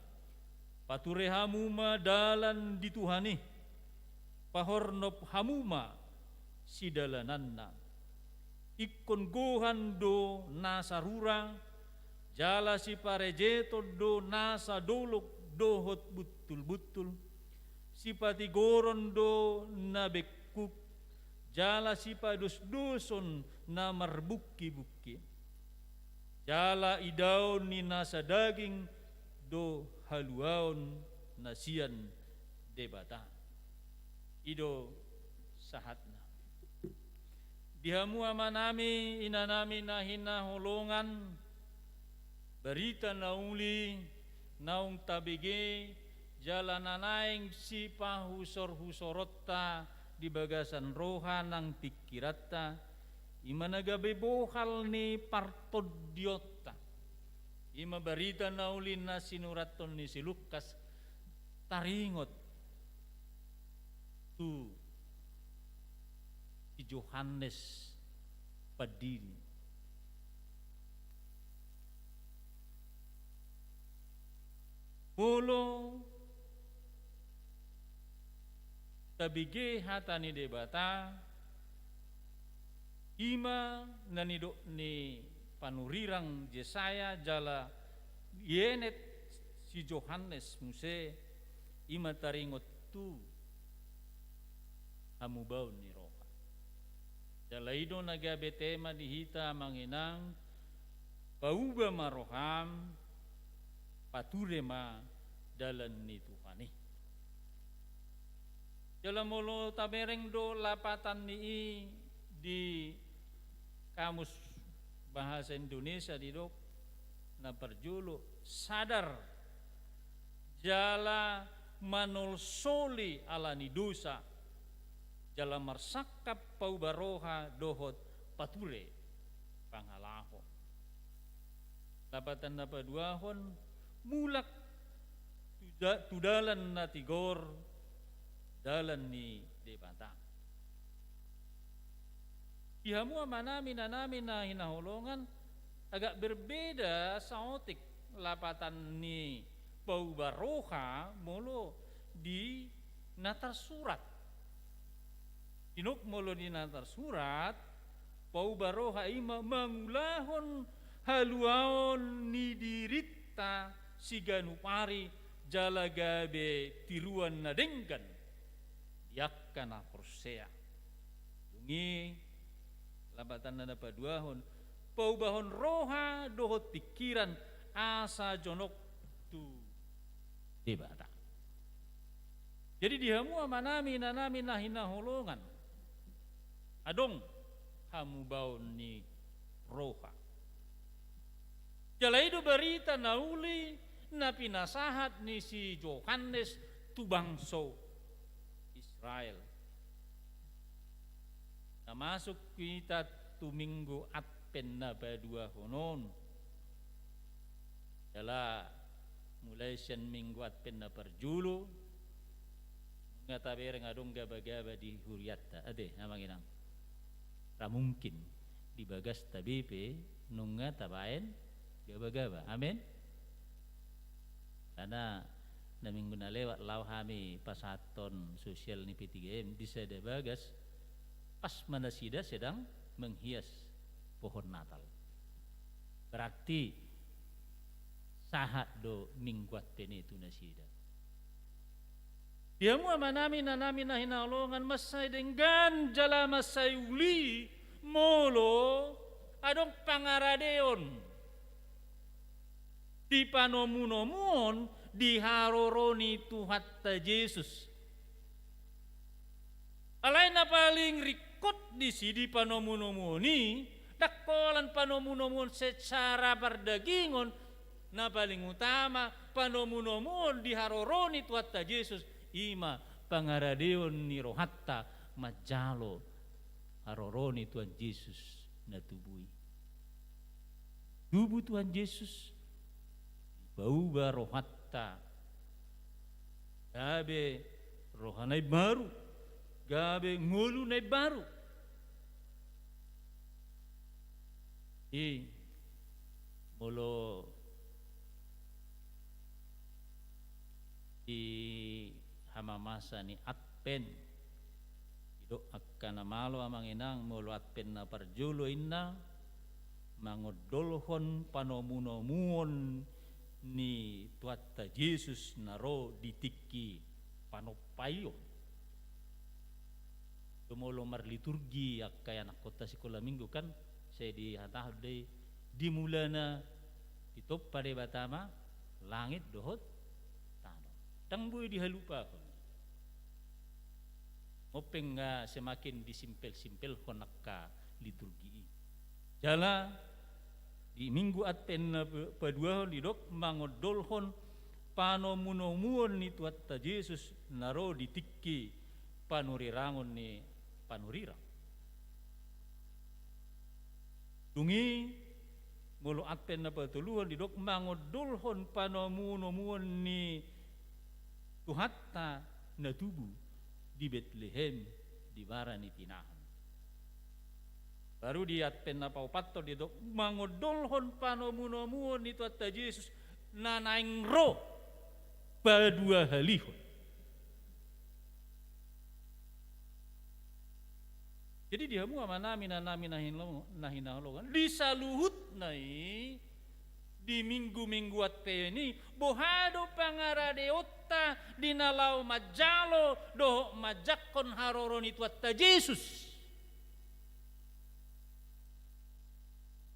Pature hamu ma dalan di Tuhan i. Pahornop hamu ma sidalananna. Ingkon gohan do nasa rura, jala siparejeton do nasa dolok dohot buntulbuntul. Sipatigoron do na bengkuk, jala sipadosdoson na marbungkibungki. Jala idaon ni nasa daging do haluaon na sian Debata. I do sahatna. Di hamu amanami, inanami na hinaholongan, barita na uli naung tabege, jala na naeng sipahusorhusoronta di bagasan roha nang pingkiranta, i ma na gabe bohal ni partondionta. I ma barita na uli na sinurathon ni si Lukas taringot tu si Johannes Pandidi. Molo tabege hata ni Debata, i ma na nidok ni panurirang Jesaya jala dienet si Johannes muse, i ma taringot tu hamubaon ni roha. Jala i do na gabe tema di hita, Amang Inang, pauba ma roham, pature ma dalan ni Tuhan i. Jala molo tabereng do lapatan ni i di Kamus Bahasa Indonesia, didok na parjolo, sadar jala manolsoli ala ni dosa, jala marsangkap pauba roha dohot pature pangalaho. Lapatan na paduahon, mulak tu da-, tu dalan na tigor, dalan ni Debata. Di hamu amanami, inanami na hinaholongan, agak berbeda saotik lapatan ni pauba roha molo di na tarsurat. Didok molo di na tarsurat, pauba roha i ma mangulahon haluaon ni dirinta siganup ari jala gabe tiruan na denggan di angka na porsea. Dung i, lapatan na paduahon, paubahon roha dohot pingkiran asa jonok tu Debata. Jadi di hamu amanami, inanami na hinaholongan, adong hamubaon ni roha. Jala i do barita na uli na pinasahat ni si Johannes tu bangso Israel. Na masuk hita tu Minggu Advent na paduahon on. Jala mulai sian Minggu Advent na parjolo, nunga tabereng adong gabagaba di hurianta, ate, Amang Inang. Ra mungkin di bagasta be pe nunga tabaen gabagaba. Amen. Karena na minggu na lewat laho hami pasahathon sosial ni P tiga M di sada bagas, pas ma nasida sedang menghias pohon Natal. Berarti sahat do Minggu Advent i tu nasida. Di hamu amanami, inanami na hinaholongan, mansai denggan jala mansai uli molo adong pangaradeon di panomunomuon di haroro ni Tuhanta Jesus. Alai na paling ringkot disi di panomunomuon i, ndang holan panomunomuon secara pardagingon, na paling utama panomunomuon di haroro ni Tuhanta Jesus, i ma pangaradeon ni rohanta manjalo haroro ni Tuhan Jesus na tubu i. Tubu Tuhan Jesus, dipauba rohanta, gabe roha na imbaru, gabe ngolu na imbaru. I molo di hamamasa ni Advent, didok angka na malo, Amang Inang, molo Advent na parjolo inna mangondolhon panomunomuon ni Tuhanta Jesus na ro di tingki panompaion. Molo marliturgi angka ianakhonta sikola minggu kan, sai dihatahon do i, di mulana ditompa Debata ma langit dohot tano. Ndang boi dihalupahon. Ope nga semakin disimpel-simpelhon angka liturgi i. Jala di Minggu Advent na pe-, paduahon didok mangondolhon panomunomuon ni Tuhanta Jesus na ro di tingki panurirangon ni panurirang. Dung i, molo Advent na patoluhon didok mangondolhon panomunomuon ni Tuhanta na tubu di Betlehem di bara ni tinaha. Baru di Advent na paopathon didok mangondolhon panomunomuon ni Tuhanta Jesus na naeng ro paduahalihon. Jadi di hamu amanami, inanami na hinaholongan, na hinaholongan, di saluhutna i, di minggu-minggu Advent i, boha do pangaradeonta di na laho manjalo dohot manjangkon haroro ni Tuhanta Jesus?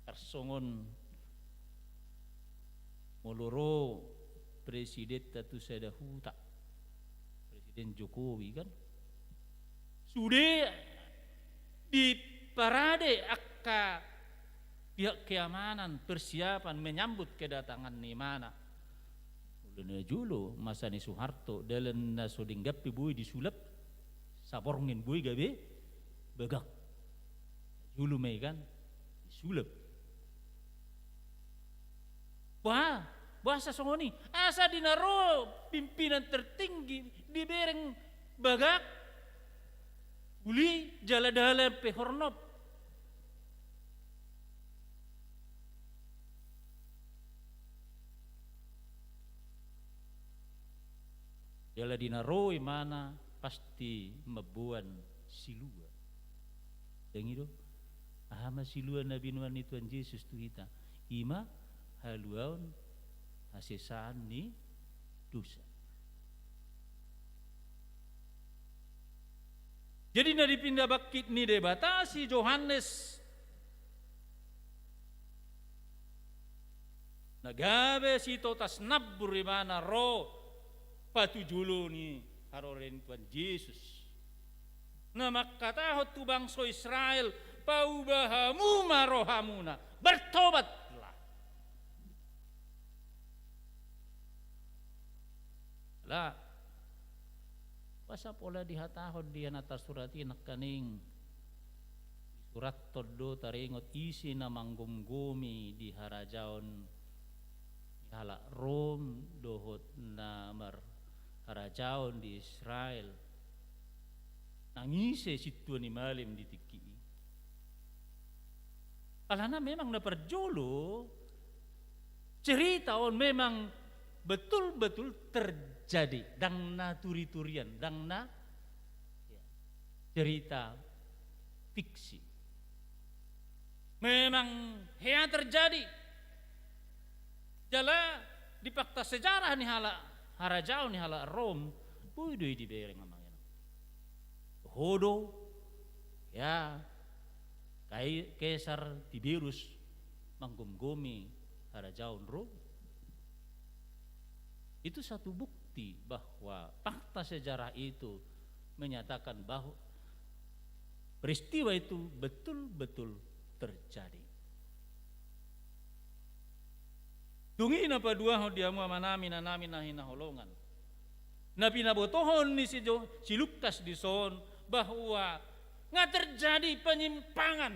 Tarsongon molo ro presidenta tu sada huta, Presiden Jokowi, kan, sude diparade angka pihak keamanan, persiapan menyambut kedatangan ni imana. Molo na jolo masa ni Soeharto, dalan na so denggan pe boi disulap, saborngin boi gabe bagak. Jolo ma i, kan, disulap. Boha, boasa songon i? Asa di na ro pimpinan tertinggi dibereng bagak, uli, jala dalan pe hornop. Jala di na ro imana pasti mamboan silua. Dang i do? Aha ma silua na binoan ni Tuhan Jesus tu hita? I ma haluaon hasesaan ni dosa. Jadi na dipinda bangkit ni Debata si Johannes na gabe sitotas nambur imana ro patujolo ni haroro ni Tuhan Jesus. Na mangkatahon tu bangso Israel, pauba hamu ma rohamuna, bertobatlah. Ala, boasa pola dihatahon di na tarsurat i nangkaning? Disurathon do taringot ise na manggomgomi di harajaon ni halak Rom dohot na marharajaon di Israel. Nang ise sintua ni malim di tingki i? Alana memang na parjolo cerita on memang betul-betul terjadi, dang na turi-turian, dang na, ya, cerita fiksi. Memang hea terjadi. Jala di fakta sejarah ni halak harajaon ni halak Rom, boi do i dibereng, amang inang. Ho do, ya, Kai-, Kaisar Tiberius manggomgomi harajaon Rom. Itu satu bukti bahwa fakta sejarah itu menyatakan bahwa peristiwa itu betul-betul terjadi. Dung i na paduahon di hamu amanami, inanami na hinaholongan, na pinabotohon ni si Jo-, si Lukas dison bahwa nga terjadi penyimpangan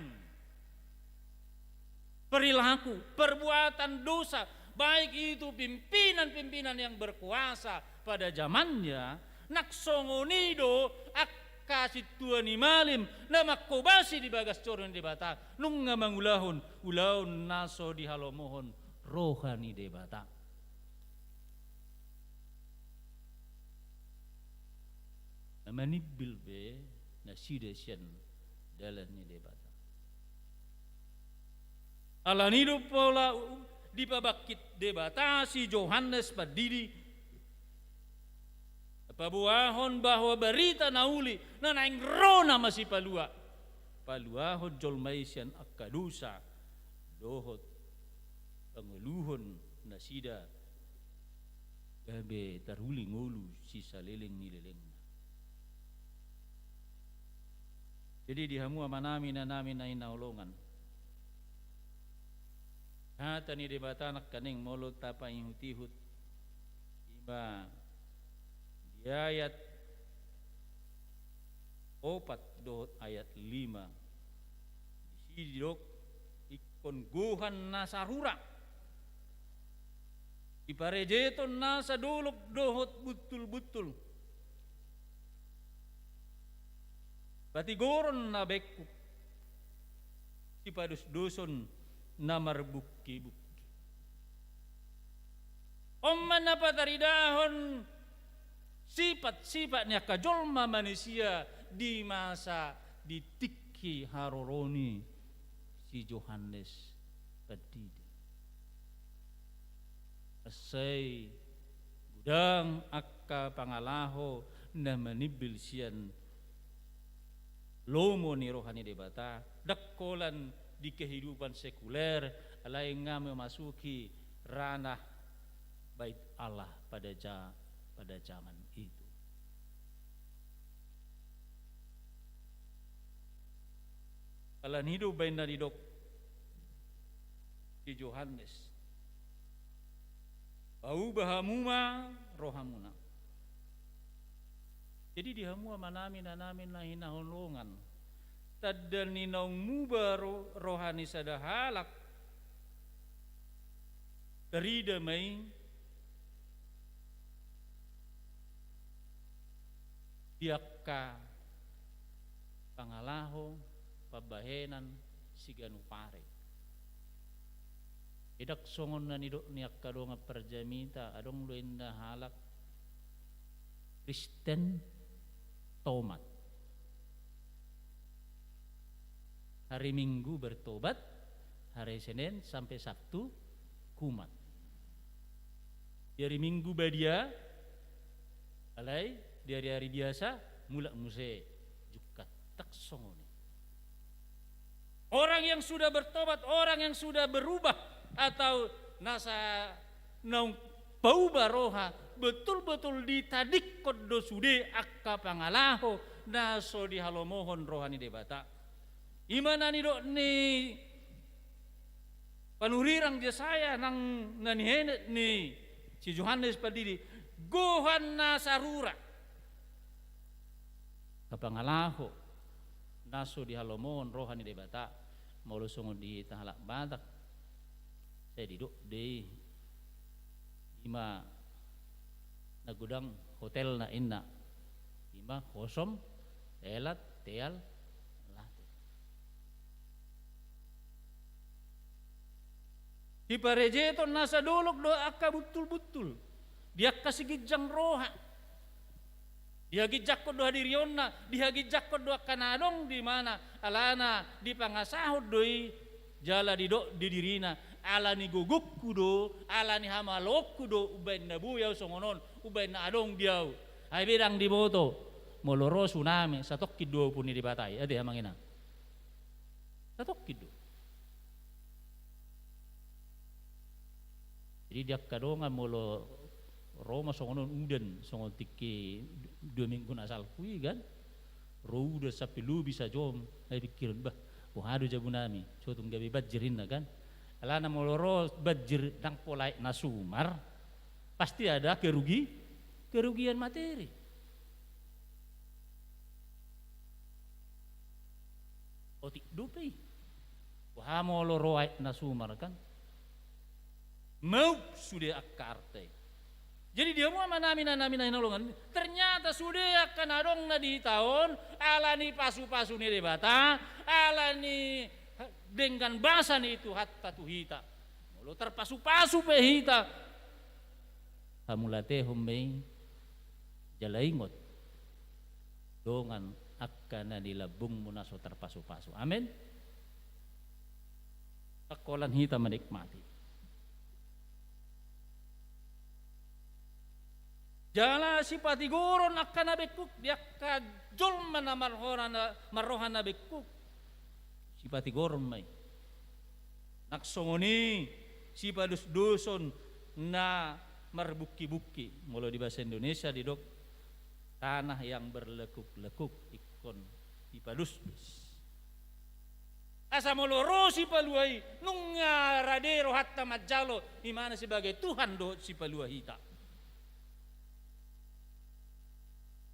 perilaku, perbuatan dosa, baik itu pimpinan-pimpinan yang berkuasa pada zamannya, nang songon i do angka sintua ni malim na manghobasi di bagas joro ni Debata, nunga mangulahon ulaon na so dihalomohon roha ni Debata. Na manimbil be nasida sian dalan ni Debata. Alani do pola dipabangkit Debata si Johannes Pandidi, paboahon bahwa barita na uli na naeng ro na masipalua, paluahon jolma i sian angka dosa dohot pangoluhon nasida gabe taruli ngolu sisaleleng ni lelengna. Jadi di hamu amanami, inanami na hinaholongan, hata ni Debata nangkaning molo tapaihutihut, ima di ayat opat dohot ayat lima. Disi didok, ingkon Ingkon gohan na sarura, siparejeton na sadolok dohot buntulbuntul, sipatigoron na bengkuk, sipadosdoson na marbungkibungki. On ma na pataridahon sipatsipat ni angka jolma manisia di masa di tingki haroro ni si Johannes Pandidi. Mansai godang angka pangalaho na manimbil sian lomo ni roha ni Debata, ndang holan di kehidupan sekuler, alai nga memasuki ranah Bait Allah pada ja-, pada zaman itu. Alani do baen na didok si Johannes, pauba hamu ma rohamuna. Jadi di hamu amanami, inanami na hinaholongan, tanda ni naung muba ro-, roha ni sada halak, tarida ma i di angka pangalaho, pambahenan siganup ari. Ndang songon na nidok ni angka dongan parjamita, adong do inna halak Kristen tomat. Hari Minggu bertobat, hari Senin sampai Sabtu kumat. Di hari Minggu badia, alai di hari-hari biasa mulak muse Jumat. Ndang songon i. Orang yang sudah bertobat, orang yang sudah berubah, atau na sa-, naung pauba roha, betul-betul ditadingkon do sude angka pangalaho na so dihalomohon roha ni Debata. I ma na nidok ni panurirang Jesaya nang na nihenet ni si Johannes Pandidi, gohan na sarura. Angka pangalaho na so dihalomohon roha ni Debata, molo songon di hita halak Batak, sai didok do i, i ma na godang hotelna inna, i ma hosom, elat, teal, late. Siparejeton na sadolok do angka buntulbuntul di angka siginjang roha. Dihaginjangkon do hadirionna, dihaginjangkon do angka na adong di mana, alana dipangasahon do i, jala didok di dirina, ala ni gogongku do, ala ni hamaloonku do umbaen na boi ahu songon on, umbaen na adong di ahu. Ai be ndang diboto, molo ro tsunami, satongkin do ompung ni Debata i, ate amang inang. Satongkin do. Jadi di angka dongan molo ro ma songon on udan, songon tingki dua minggu na salpu i kan, ro udan sampe lobi sajom, ai pikiron, bah, boha do jabunami, so tung gabe banjir inna kan. Alana molo ro banjir ndang pola aek na sumar, pasti ada kerugi-, kerugian materi. Otik dope i. Boha molo ro aek na sumar kan. Maup sude angka arta i. Jadi di hamu amanami, inanami na hinaholongan, ternyata sude angka na adong na di hita on, ala ni pasupasu ni Debata, ala ni denggan basa ni Tuhanta tu hita. Molo tarpasupasu pe hita, hamuliatehon ma i, jala ingot, dongan, angka na di lambungmu na so tarpasupasu. Amen. Ndang holan hita menikmati. Jala sipatigoron angka na bengkuk, di angka jolma na marroha na, marroha na bengkuk. Sipatigoron ma i. Ndang songon i sipadosdoson na marbungkibungki. Molo di bahasa Indonesia didok tanah yang berlekuk-lekuk ingkon dipadosdos. Asa molo ro Sipalua i, nunga rade rohanta manjalo, imana sebagai Tuhan dohot Sipalua hita.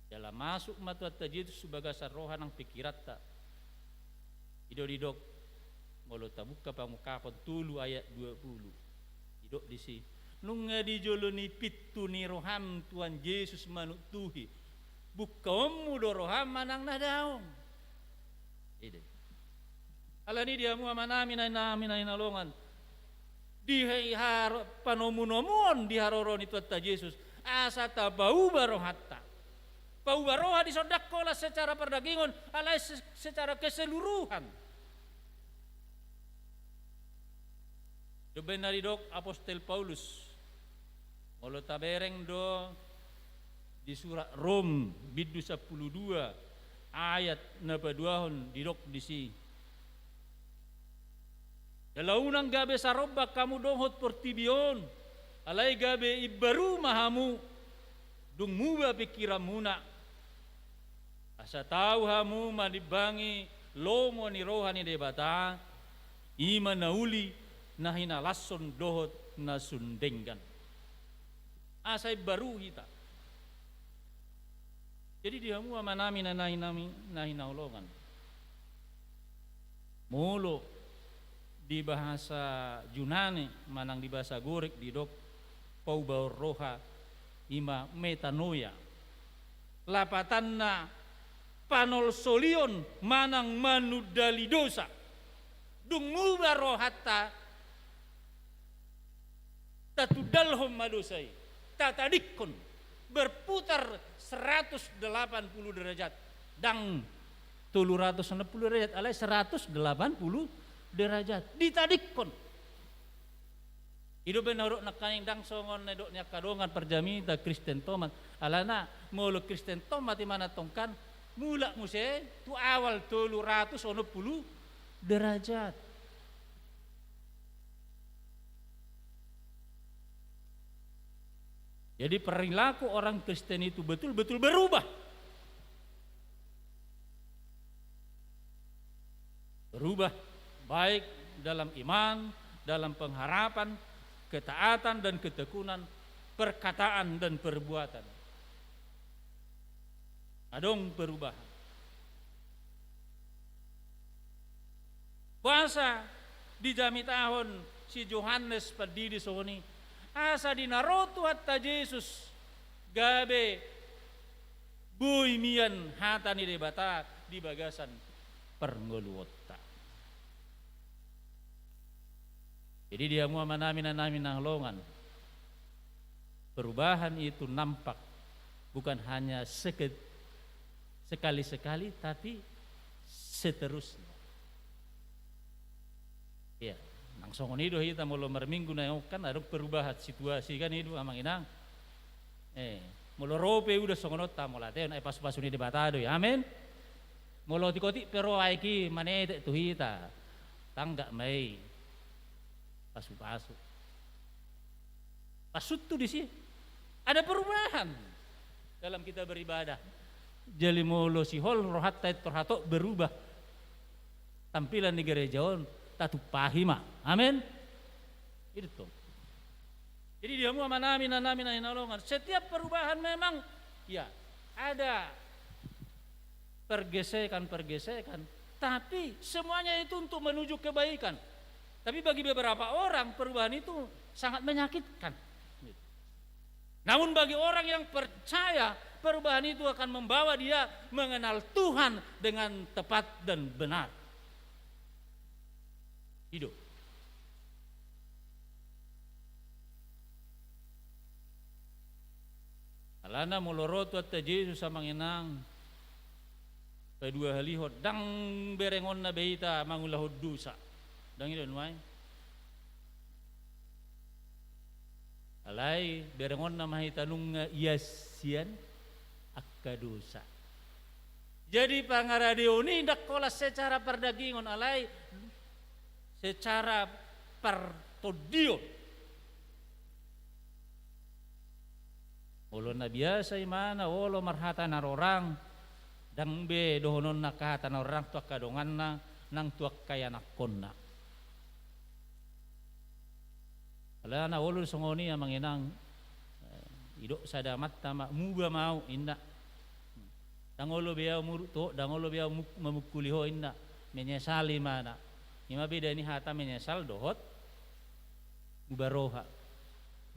Jala masuk ma Tuhanta Jesus tu bagasan roha nang pikiranta. I do didok, Molo tabuka Pamungkapon tolu ayat dua pulu. Didok disi, nunga di jolo ni pintu ni roham Tuhan Jesus manuktuhi, bungkaonmu do roham manang na daong. Ida. Alani i di hamu amanami, nainami, nainaholongan, di haro-, panomunomuon di haroro ni Tuhanta Jesus, asa tapauba rohanta. Pauba roha dison ndang holan secara pardagingon, alai se-, secara keseluruhan. Dibaen na didok Apostel Paulus, molo tabereng do di surat Rom bindu sampulu dua ayat na paduahon, didok disi, jala unang gabe sarombang hamu dohot portibi on, alai gabe imbaru ma hamu, dung muba pingkiranmuna. Asa tau hamu manimbangi lomo ni roha ni Debata, i ma na uli, na hinalashon dohot na sun denggan. Asa imbaru hita. Jadi di hamu amanami, nainami, nainaholongan. Molo di bahasa Junani manang di bahasa Gorik didok paubaon roha, i ma metanoia. Lapatanna panolsolion manang manundali dosa. Dung muba rohanta, tatundalhon ma dosa i, tatadingkon, berputar seratus delapan puluh derajat. Ndang tolu ratus enam puluh derajat, alai seratus delapan puluh derajat. Ditadingkon. I do umbahen na hudok nangkaning, ndang songon na nidok ni angka dongan parjamita Kristen Tomat. Alana molo Kristen Tomat i manang tongkan, mulak muse tu awal tolu ratus onom puluh derajat. Jadi perilaku orang Kristen itu betul-betul berubah. Berubah baik dalam iman, dalam pengharapan, ketaatan dan ketekunan, perkataan dan perbuatan. Adong perubahan. Boasa dijamitahon si Johannes Pandidi songon i? Asa di na ro Tuhanta Jesus gabe boi mian hata ni Debata di bagasan parngoluonta. Jadi di hamu amanami, nainami, naholongan, perubahan itu nampak bukan hanya seke-, sekali-sekali, tapi seterusnya. Iya, nang songon i do hita molo marminggu na on kan, adong perubahan situasi kan, i do amang inang. Eh, molo ro pe uda songon on, ta molo ate on, ai pasu-pasu ni Debata do i. Amen. Molo otik-otik pe ro aek i manetek tu hita, tanggap ma i. Pasu-pasu. Pasu tu disi. Ada perubahan dalam kita beribadah. Jadi molo sihol rohanta, pintor hatop berubah tampilan ni gereja on, tatumpahi ma. Amen. Itu tuh. Jadi di hamu amanami, nainami, nainaholongan, setiap perubahan memang, ya, ada pergesekan-pergesekan, tapi semuanya itu untuk menuju kebaikan. Tapi bagi beberapa orang, perubahan itu sangat menyakitkan. Namun bagi orang yang percaya, perubahan itu akan membawa dia mengenal Tuhan dengan tepat dan benar. I do. Alana molo ro Tuhanta Jesus, amang inang, paduahalihon, ndang berengonna be hita mangulahon dosa. Ndang, i do nuaeng. Alai berengonna ma hita nunga ias sian angka dosa. Jadi pangaradeon i ndang holan secara pardagingon, alai secara partondion. Olo na biasa imana olo marhata na rorang, ndang be dohononna angka hata na rorang tu angka donganna nang tu angka ianakkonna. Alana olo songon i, amang inang, eh, didok sada amanta ma, muba ma au, inna. Ndang olo be au muruk tu ho, ndang olo be au muk-, mamungkuli ho, inna. Menyesal imana. I ma beda ni hata menyesal dohot muba roha.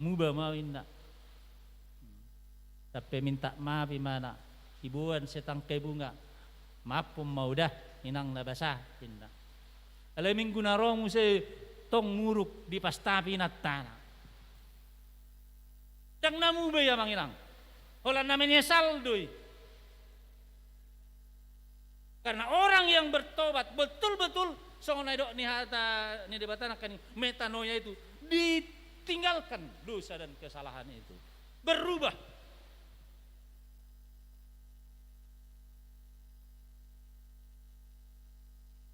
Muba ma au inna. Sampe minta maaf imana, hiboan setangkai bunga. Maafhon ma au da, inang na basa, inna. Alai minggu na ro muse tong muruk dipastapi inantana. Ndang na muba i amang inang. Holan na menyesal do i. Karena orang yang bertobat betul-betul, songon na didok ni hata ni Debata nangkaning metanoia itu, ditinggalkan dosa dan kesalahan itu. Berubah.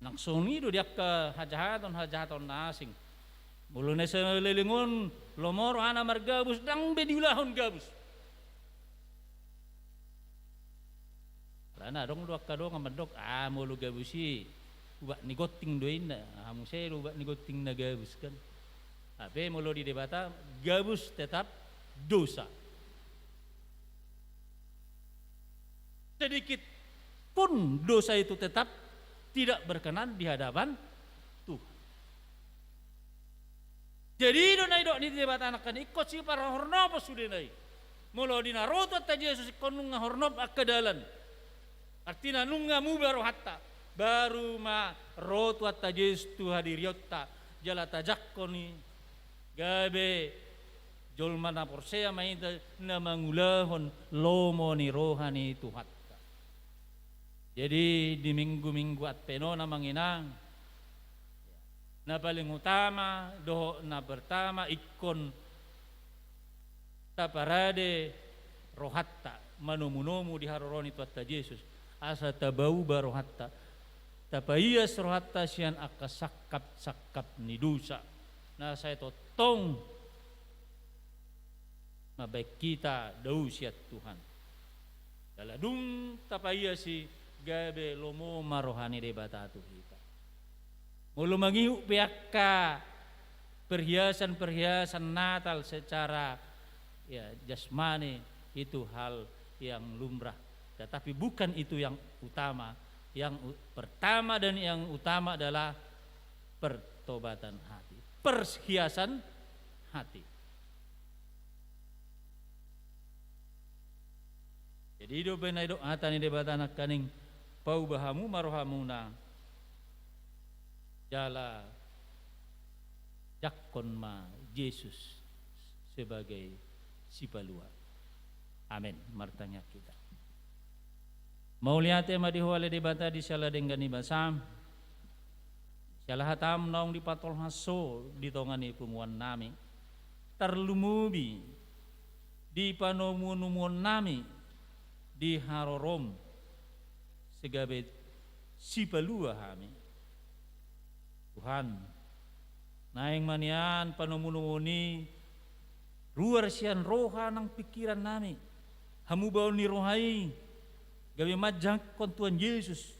Nang songon i do di angka hajahaton, hajahaton na asing. Molo na saleleng on lomo rohana margabus, ndang be diulahon gabus. Alana adong do angka dongan mandok, ah, molo gabus i ubat ni gonting do inna, ah, muse do ubat ni gonting na gabus kan. Tapi molo di Debata, gabus tetap dosa. Sedikit pun dosa itu tetap tidak berkenan di hadapan Tuhan. Jadi i do na didok ni Debata nangkaning ingkon siparhornopon sudena i. Molo di na ro Tuhanta Jesus ingkon nunga hornop angka dalan. Artina nunga muba rohanta. Baru ma ro Tuhanta Jesus tu hadirionta. Jala tajangkon i gabe jolma na porsea ma hita na mangulahon lomo ni roha ni Tuhanta. Jadi di minggu-minggu Advent on amang inang, na paling utama dohot na pertama ingkon taparade rohanta manomu-nomu di haroro ni Tuhanta Jesus, asa tabauba rohanta, tapaias rohanta sian angka sangkap-sangkap ni dosa na sai tongtong mambahen hita dao sian Tuhan. Jala dung tapaias i, gabe lomo ma roha ni Debata tu hita. Molo mangihut pe angka perhiasan-perhiasan Natal secara, ya, jasmani, itu hal yang lumrah. Tetapi bukan itu yang utama. Yang u-, pertama dan yang utama adalah pertobatan hati, perhiasan hati. Jadi i do umbahen na didok hata ni Debata nangkaning, pauba hamu ma rohamuna, jala jangkon ma Jesus sebagai Sipalua. Amen. Martangiang hita. Mauliate ma di Ho ale Debata di siala denggan ni basaM. Siala hataM naung dipatolhas Ho di tonga ni punguan nami, tarlumobi di panomunomuon nami di haroroM, sai gabe Sipalua hami. Tuhan, naeng ma nian panomunomuon i ruar sian roha nang pingkiran nami, hamubaon ni roha i gabe manjangkon Tuhan Jesus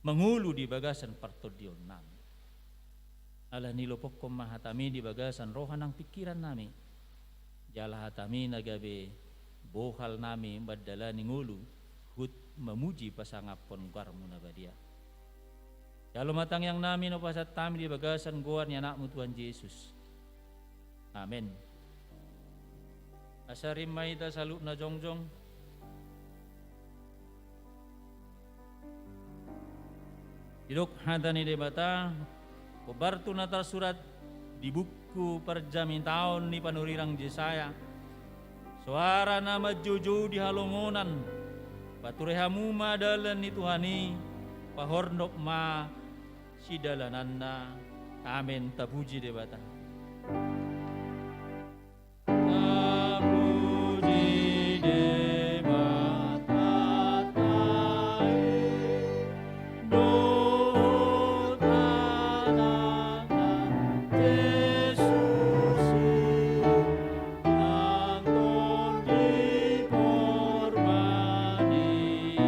mangolu di bagasan partondion nami. Ala ni i lopokkon ma hataMi di bagasan roha nang pingkiran nami, jala hataMi na gabe bohal nami mandalani ngolu huhut mamuji pasangaphon goarMu na badia. Jalo ma tangiang nami na hupasahat hami di bagasan goar ni AnakMu Tuhan Jesus. Amen. Asa rim ma hita saluhutna jongjong. Didok hata ni Debata, hombar tu na tarsurat di buku parjamitahon ni panurirang Jesaya. Soara na manjoujou di halongonan, pature hamu ma dalan ni Tuhan i, pahornop ma sidalananna. Amen. Tapuji Debata. Tapuji Debata tahe, dohot Anakna Jesus i, nang Tondi Porbadia i.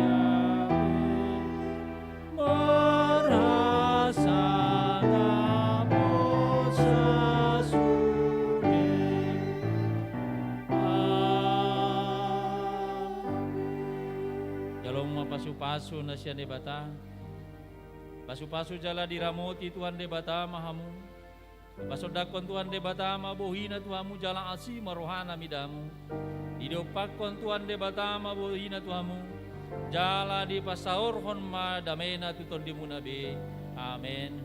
Marhasangapon sasude. Amen. Jalo ma pasupasu na sian Debata. Pasu-pasu jala diramoti Tuhan Debata ma hamu. Dipasondangkon Tuhan Debata ma bohina tu hamu jala asi ma rohana mida hamu. Didompakkon Tuhan Debata ma bohina tu hamu, jala dipasaorhon ma damena tu tondimuna be. Amen.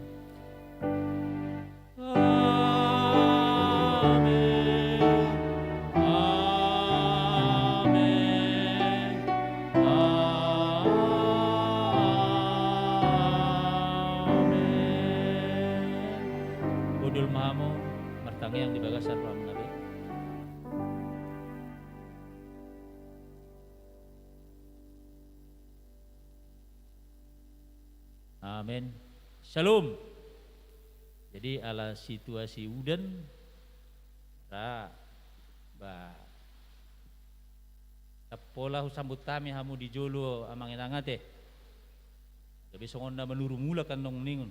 Amen. Amen. Amen. Hundul ma hamu, martangiang di bagasan rohamuna be. Amen. Shalom. Jadi, ala situasi udan, ra, ba, pola husambut hami hamu di jolo, amang inang ate. Gabe songon na manuru mulak annon ningon.